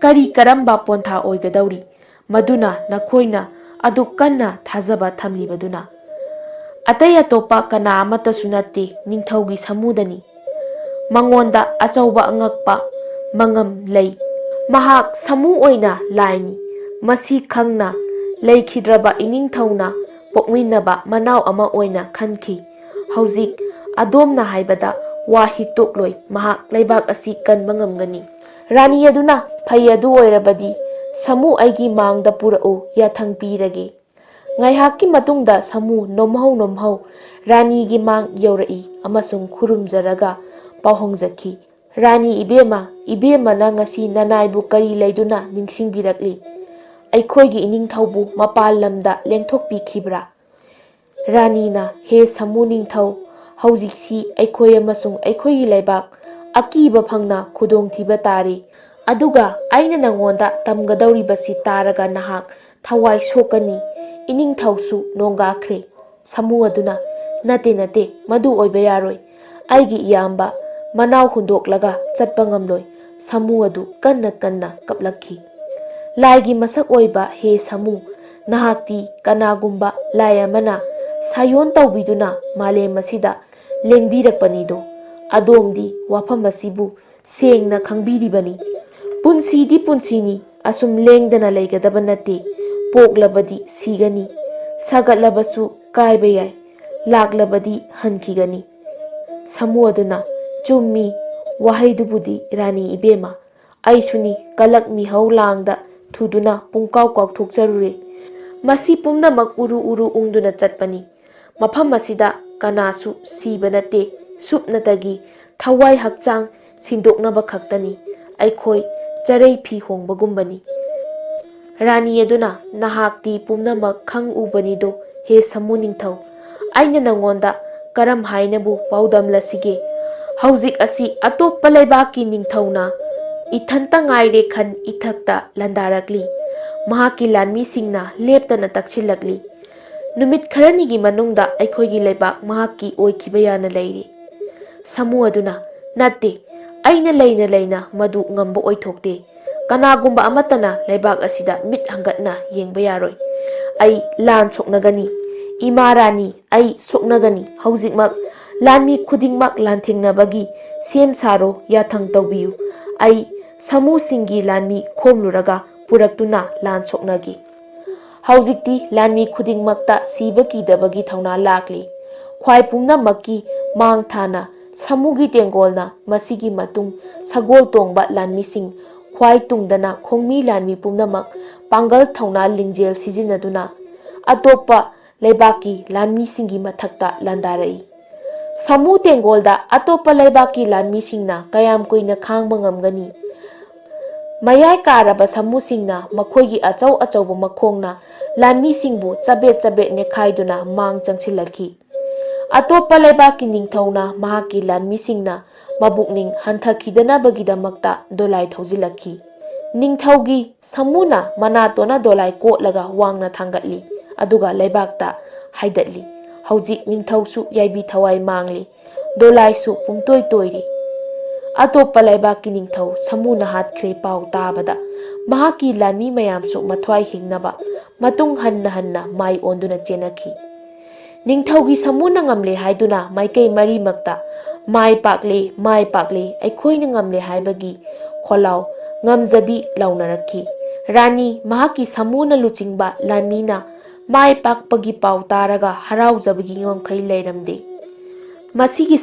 ꯀꯔꯤ ꯀꯔꯝꯕ ꯄꯣꯟꯊꯥ ꯑꯣꯏꯒꯗꯧꯔꯤ? ꯃꯗꯨꯅ ꯅꯈꯣꯏꯅ ꯑꯗꯨꯛ ꯀꯟꯅ ꯊꯥꯖꯕ ꯊꯝꯂꯤꯕꯗꯨꯅ?" "ꯑꯇꯩ ꯑꯇꯣꯞꯄ ꯀꯅꯥ ꯑꯃꯠꯇꯁꯨ ꯅꯠꯇꯦ, ꯅꯤꯡꯊꯧꯒꯤ ꯁꯥꯃꯨꯗꯅꯤ꯫ ꯃꯉꯣꯟꯗ ꯑꯆꯧꯕ ꯑꯉꯛꯄ ꯃꯉꯝ ꯂꯩ꯫ ꯃꯍꯥꯛ ꯁꯥꯃꯨ ꯑꯣꯏꯅ ꯂꯥꯏꯅꯤ꯫ ꯃꯁꯤ ꯈꯪꯅ ꯂꯩꯈꯤꯗ꯭ꯔꯕ ꯏꯅꯤꯡꯊꯧꯅ ꯄꯣꯛꯃꯤꯟꯅꯕ ꯃꯅꯥꯎ ꯑꯃ ꯑꯣꯏꯅ ꯈꯟꯈꯤ꯫ ꯍꯧꯖꯤꯛ ꯑꯗꯣꯝꯅ ꯍꯥꯏꯕꯗ ꯋꯥ ꯍꯤꯛꯇꯣꯛꯂꯣꯏ꯫ ꯃꯍꯥꯛ ꯂꯩꯕꯥꯛ ꯑꯁꯤ ꯀꯟꯕ ꯉꯝꯒꯅꯤ꯫" ꯔꯥꯅꯤ ꯑꯗꯨꯅ, "ꯐꯩ, ꯑꯗꯨ ꯑꯣꯏꯔꯕꯗꯤ "ꯁꯥꯃꯨ, ꯑꯩꯒꯤ ꯃꯥꯡꯗ ꯄꯨꯔꯛꯎ, ꯌꯥꯊꯪ ꯄꯤꯔꯒꯦ"꯫ ꯉꯥꯏꯍꯥꯛꯀꯤ ꯃꯇꯨꯡꯗ ꯁꯥꯃꯨ ꯅꯣꯝꯍꯧ ꯅꯣꯝꯍꯧ ꯔꯥꯅꯤꯒꯤ ꯃꯥꯡ ꯌꯧꯔꯛꯏ ꯑꯃꯁꯨꯡ ꯈꯨꯔꯨꯝꯖꯔꯒ ꯄꯥꯎꯍꯣꯡꯖꯈꯤ꯫ "ꯔꯥꯅꯤ ꯏꯕꯦꯝꯃ, ꯏꯕꯦꯝꯃꯅ ꯉꯁꯤ ꯅꯅꯥꯏꯕꯨ ꯀꯔꯤ ꯂꯩꯗꯨꯅ ꯅꯤꯡꯁꯤꯡꯕꯤꯔꯛꯂꯤ? ꯑꯩꯈꯣꯏꯒꯤ ꯏꯅꯤꯡꯊꯧꯕꯨ ꯃꯄꯥꯟ ꯂꯝꯗ ꯂꯦꯡꯊꯣꯛꯄꯤꯈꯤꯕ꯭ꯔꯥ?" ꯔꯥꯅꯤꯅ, "ꯍꯦ ꯁꯥꯃꯨ ꯅꯤꯡꯊꯧ, ꯍꯧꯖꯤꯛꯁꯤ ꯑꯩꯈꯣꯏ ꯑꯃꯁꯨꯡ ꯑꯩꯈꯣꯏꯒꯤ ꯂꯩꯕꯥꯛ ꯑꯀꯤꯕ ꯐꯪꯅ ꯈꯨꯗꯣꯡꯊꯤꯕ ꯇꯥꯔꯤ꯫ ꯑꯗꯨꯒ ꯑꯩꯅ ꯅꯉꯣꯟꯗ ꯇꯝꯒꯗꯧꯔꯤꯕꯁꯤ ꯇꯥꯔꯒ ꯅꯍꯥꯛ ꯊꯋꯥꯏ ꯁꯣꯛꯀꯅꯤ"꯫ ꯏꯅꯤꯡꯊꯧꯁꯨ ꯅꯣꯡꯒꯥꯈ꯭ꯔꯦ꯫ ꯁꯥꯃꯨ ꯑꯗꯨꯅ, "ꯅꯠꯇꯦ, ꯅꯠꯇꯦ, ꯃꯗꯨ ꯑꯣꯏꯕ ꯌꯥꯔꯣꯏ꯫ ꯑꯩꯒꯤ ꯏꯌꯥꯝꯕ ꯃꯅꯥꯎ ꯍꯨꯟꯗꯣꯛꯂꯒ ꯆꯠꯄ ꯉꯝꯂꯣꯏ"꯫ ꯁꯥꯃꯨ ꯑꯗꯨ ꯀꯟꯅ ꯀꯟꯅ ꯀꯞꯂꯛꯈꯤ꯫ "ꯂꯥꯏꯒꯤ ꯃꯁꯛ ꯑꯣꯏꯕ ꯍꯦ ꯁꯥꯃꯨ, ꯅꯍꯥꯛꯇꯤ ꯀꯅꯥꯒꯨꯝꯕ ꯂꯥꯏ ꯑꯃꯅ ꯁꯥꯌꯣꯟ ꯇꯧꯕꯤꯗꯨꯅ ꯃꯥꯂꯦꯝ ꯑꯁꯤꯗ ꯂꯦꯡꯕꯤꯔꯛꯄꯅꯤꯗꯣ꯫ ꯑꯗꯣꯝꯗꯤ ꯋꯥꯐꯝ ꯑꯁꯤꯕꯨ ꯁꯦꯡꯅ ꯈꯪꯕꯤꯔꯤꯕꯅꯤ꯫ ꯄꯨꯟꯁꯤꯗꯤ ꯄꯨꯟꯁꯤꯅꯤ, ꯑꯁꯨꯝ ꯂꯦꯡꯗꯅ ꯂꯩꯒꯗꯕ ꯅꯠꯇꯦ꯫ ꯄꯣꯛꯂꯕꯗꯤ ꯁꯤꯒꯅꯤ, ꯁꯥꯒꯠꯂꯕꯁꯨ ꯀꯥꯏꯕ ꯌꯥꯏ, ꯂꯥꯛꯂꯕꯗꯤ ꯍꯟꯈꯤꯒꯅꯤ"꯫ ꯁꯥꯃꯨ ꯑꯗꯨꯅ, "ꯆꯨꯝꯃꯤ, ꯋꯥꯍꯩꯗꯨꯕꯨꯗꯤ ꯔꯥꯅꯤ ꯏꯕꯦꯝꯃ꯫ ꯑꯩꯁꯨꯅꯤ, ꯀꯂꯛ ꯃꯤꯍꯧ ꯂꯥꯡꯗ ꯊꯨꯗꯨꯅ ꯄꯨꯡꯀꯥꯎ ꯀꯥꯎꯊꯣꯛꯆꯔꯨꯔꯦ꯫ ꯃꯁꯤ ꯄꯨꯝꯅꯃꯛ ꯎꯔꯨ ꯎꯔꯨ ꯎꯪꯗꯨꯅ ꯆꯠꯄꯅꯤ꯫ ꯃꯐꯝ ꯑꯁꯤꯗ ꯀꯅꯥꯁꯨ ꯁꯤꯕ ꯅꯠꯇꯦ, ꯁꯨꯞꯅꯇꯒꯤ ꯊꯋꯥꯏ ꯍꯛꯆꯥꯡ ꯁꯤꯟꯗꯣꯛꯅꯕ ꯈꯛꯇꯅꯤ꯫ ꯑꯩꯈꯣꯏ ꯆꯔꯩ ꯐꯤ ꯍꯣꯡꯕꯒꯨꯝꯕꯅꯤ"꯫ ꯔꯥꯅꯤ ꯑꯗꯨꯅ, "ꯅꯍꯥꯛꯇꯤ ꯄꯨꯝꯅꯃꯛ ꯈꯪ ꯎꯕꯅꯤꯗꯣ, ꯍꯦ ꯁꯥꯃꯨ ꯅꯤꯡꯊꯧ꯫ ꯑꯩꯅ ꯅꯉꯣꯟꯗ ꯀꯔꯝ ꯍꯥꯏꯅꯕꯨ ꯄꯥꯎꯗꯝꯂꯁꯤꯒꯦ? ꯍꯧꯖꯤꯛ ꯑꯁꯤ ꯑꯇꯣꯞꯄ ꯂꯩꯕꯥꯛꯀꯤ ꯅꯤꯡꯊꯧꯅ ꯏꯊꯟꯇ ꯉꯥꯏꯔꯦ ꯈꯟ ꯏꯊꯛꯇ ꯂꯥꯟꯗꯥꯔꯛꯂꯤ꯫ ꯃꯍꯥꯛꯀꯤ ꯂꯥꯟꯃꯤꯁꯤꯡꯅ ꯂꯦꯞꯇꯅ ꯇꯛꯁꯤꯜꯂꯛꯂꯤ꯫ ꯅꯨꯃꯤꯠ ꯈꯔꯅꯤꯒꯤ ꯃꯅꯨꯡꯗ ꯑꯩꯈꯣꯏꯒꯤ ꯂꯩꯕꯥꯛ ꯃꯍꯥꯛꯀꯤ ꯑꯣꯏꯈꯤꯕ ꯌꯥꯅ ꯂꯩꯔꯤ"꯫ ꯁꯥꯃꯨ ꯑꯗꯨꯅ, "ꯅꯠꯇꯦ, ꯑꯩꯅ ꯂꯩꯅ ꯂꯩꯅ ꯃꯗꯨ ꯉꯝꯕ ꯑꯣꯏꯊꯣꯛꯇꯦ꯫ ꯀꯅꯥꯒꯨꯝꯕ ꯑꯃꯠꯇꯅ ꯂꯩꯕꯥꯛ ꯑꯁꯤꯗ ꯃꯤꯠ ꯍꯪꯒꯠꯅ ꯌꯦꯡꯕ ꯌꯥꯔꯣꯏ꯫ ꯑꯩ ꯂꯥꯟ ꯁꯣꯛꯅꯒꯅꯤ꯫ ꯏꯃꯥ ꯔꯥꯅꯤ, ꯑꯩ ꯁꯣꯛꯅꯒꯅꯤ꯫ ꯍꯧꯖꯤꯛꯃꯛ ꯂꯥꯟꯃꯤ ꯈꯨꯗꯤꯡꯃꯛ ꯂꯥꯟꯊꯦꯡꯅꯕꯒꯤ ꯁꯦꯝ ꯁꯥꯔꯣ, ꯌꯥꯊꯪ ꯇꯧꯕꯤꯌꯨ꯫ ꯑꯩ ꯁꯥꯃꯨꯁꯤꯡꯒꯤ ꯂꯥꯟꯃꯤ ꯈꯣꯝꯂꯨꯔꯒ ꯄꯨꯔꯛꯇꯨꯅ ꯂꯥꯟ ꯁꯣꯛꯅꯒꯦ"꯫ ꯍꯧꯖꯤꯛꯇꯤ ꯂꯥꯟꯃꯤ ꯈꯨꯗꯤꯡꯃꯛꯇ ꯁꯤꯕ ꯀꯤꯗꯕꯒꯤ ꯊꯧꯅꯥ ꯂꯥꯛꯂꯤ꯫ ꯈ꯭ꯋꯥꯏ ꯄꯨꯝꯅꯃꯛꯀꯤ ꯃꯥꯡ ꯊꯥꯅ ꯁꯥꯃꯨꯒꯤ ꯇꯦꯡꯒꯣꯜꯅ ꯃꯁꯤꯒꯤ ꯃꯇꯨꯡ ꯁꯒꯣꯜ ꯇꯣꯡꯕ ꯂꯥꯟꯃꯤꯁꯤꯡ ꯈ꯭ꯋꯥꯏ ꯇꯨꯡꯗꯅ ꯈꯣꯡꯃꯤ ꯂꯥꯟꯃꯤ ꯄꯨꯝꯅꯃꯛ ꯄꯥꯡꯒꯜ ꯊꯧꯅꯥ ꯂꯤꯡꯖꯦꯜ ꯁꯤꯖꯤꯟꯅꯗꯨꯅ ꯑꯇꯣꯞꯄ ꯂꯩꯕꯥꯛꯀꯤ ꯂꯥꯟꯃꯤꯁꯤꯡꯒꯤ ꯃꯊꯛꯇ ꯂꯥꯟꯗꯥꯔꯛꯏ꯫ ꯁꯥꯃꯨ ꯇꯦꯡꯒꯣꯜꯗ ꯑꯇꯣꯞꯄ ꯂꯩꯕꯥꯛꯀꯤ ꯂꯥꯟꯃꯤꯁꯤꯡꯅ ꯀꯌꯥꯝ ꯀꯨꯏꯅ ꯈꯥꯡꯕ ꯉꯝꯒꯅꯤ? ꯃꯌꯥꯏ ꯀꯥꯔꯕ ꯁꯥꯃꯨꯁꯤꯡꯅ ꯃꯈꯣꯏꯒꯤ ꯑꯆꯧ ꯑꯆꯧꯕ ꯃꯈꯣꯡꯅ ꯂꯥꯟꯃꯤꯁꯤꯡꯕꯨ ꯆꯕꯦꯠ ꯆꯕꯦꯠ ꯅꯦꯠꯈꯥꯏꯗꯨꯅ ꯃꯥꯡ ꯆꯪꯁꯤꯜꯂꯛꯈꯤ꯫ ꯑꯇꯣꯞꯄ ꯂꯩꯕꯥꯛꯀꯤ ꯅꯤꯡꯊꯧꯅ ꯃꯍꯥꯛꯀꯤ ꯂꯥꯟꯃꯤꯁꯤꯡꯅ ꯃꯕꯨꯛꯅꯤꯡ ꯍꯟꯊꯈꯤꯗꯅꯕꯒꯤꯗꯃꯛꯇ ꯗꯣꯂꯥꯏ ꯊꯧꯖꯤꯜꯂꯛꯈꯤ꯫ ꯅꯤꯡꯊꯧꯒꯤ ꯁꯥꯃꯨꯅ ꯃꯅꯥꯇꯣꯟꯅ ꯗꯣꯂꯥꯏ ꯀꯣꯠꯂꯒ ꯋꯥꯡꯅ ꯊꯥꯡꯒꯠꯂꯤ, ꯑꯗꯨꯒ ꯂꯩꯕꯥꯛꯇ ꯍꯥꯏꯗꯠꯂꯤ꯫ ꯍꯧꯖꯤꯛ ꯅꯤꯡꯊꯧꯁꯨ ꯌꯥꯏꯕꯤ ꯊꯋꯥꯏ ꯃꯥꯡꯂꯤ꯫ ꯗꯣꯂꯥꯏꯁꯨ ꯄꯨꯝꯇꯣꯏ ꯇꯣꯏꯔꯤ꯫ ꯑꯇꯣꯞꯄ ꯂꯩꯕꯥꯛꯀꯤ ꯅꯤꯡꯊꯧ ꯁꯥꯃꯨꯅ ꯍꯥꯠꯈ꯭ꯔꯦ ꯄꯥꯎ ꯇꯥꯕꯗ ꯃꯍꯥꯛꯀꯤ ꯂꯥꯟꯃꯤ ꯃꯌꯥꯝꯁꯨ ꯃꯊ꯭ꯋꯥꯏ ꯍꯤꯡꯅꯕ ꯃꯇꯨꯡ ꯍꯟꯅ ꯍꯟꯅ ꯃꯥꯏ ꯑꯣꯟꯗꯨꯅ ꯆꯦꯟꯅꯈꯤ꯫ ꯅꯤꯡꯊꯧꯒꯤ ꯁꯥꯃꯨꯅ ꯉꯝꯂꯦ ꯍꯥꯏꯗꯨꯅ ꯃꯥꯏꯀꯩ ꯃꯔꯤꯃꯛꯇ "ꯃꯥꯏ ꯄꯥꯛꯂꯦ, ꯃꯥꯏ ꯄꯥꯛꯂꯦ, ꯑꯩꯈꯣꯏꯅ ꯉꯝꯂꯦ" ꯍꯥꯏꯕꯒꯤ ꯈꯣꯜꯂꯥꯎ ꯉꯝꯖꯕꯤ ꯂꯥꯎꯅꯔꯛꯈꯤ꯫ ꯔꯥꯅꯤ, ꯃꯍꯥꯛꯀꯤ ꯁꯥꯃꯨꯅ ꯂꯨꯆꯤꯡꯕ ꯂꯥꯟꯃꯤꯅ ꯃꯥꯏ ꯄꯥꯛꯄꯒꯤ ꯄꯥꯎ ꯇꯥꯔꯒ ꯍꯔꯥꯎꯖꯕꯒꯤ ꯉꯝꯈꯩ ꯂꯩꯔꯝꯗꯦ꯫ ꯃꯁꯤꯒꯤ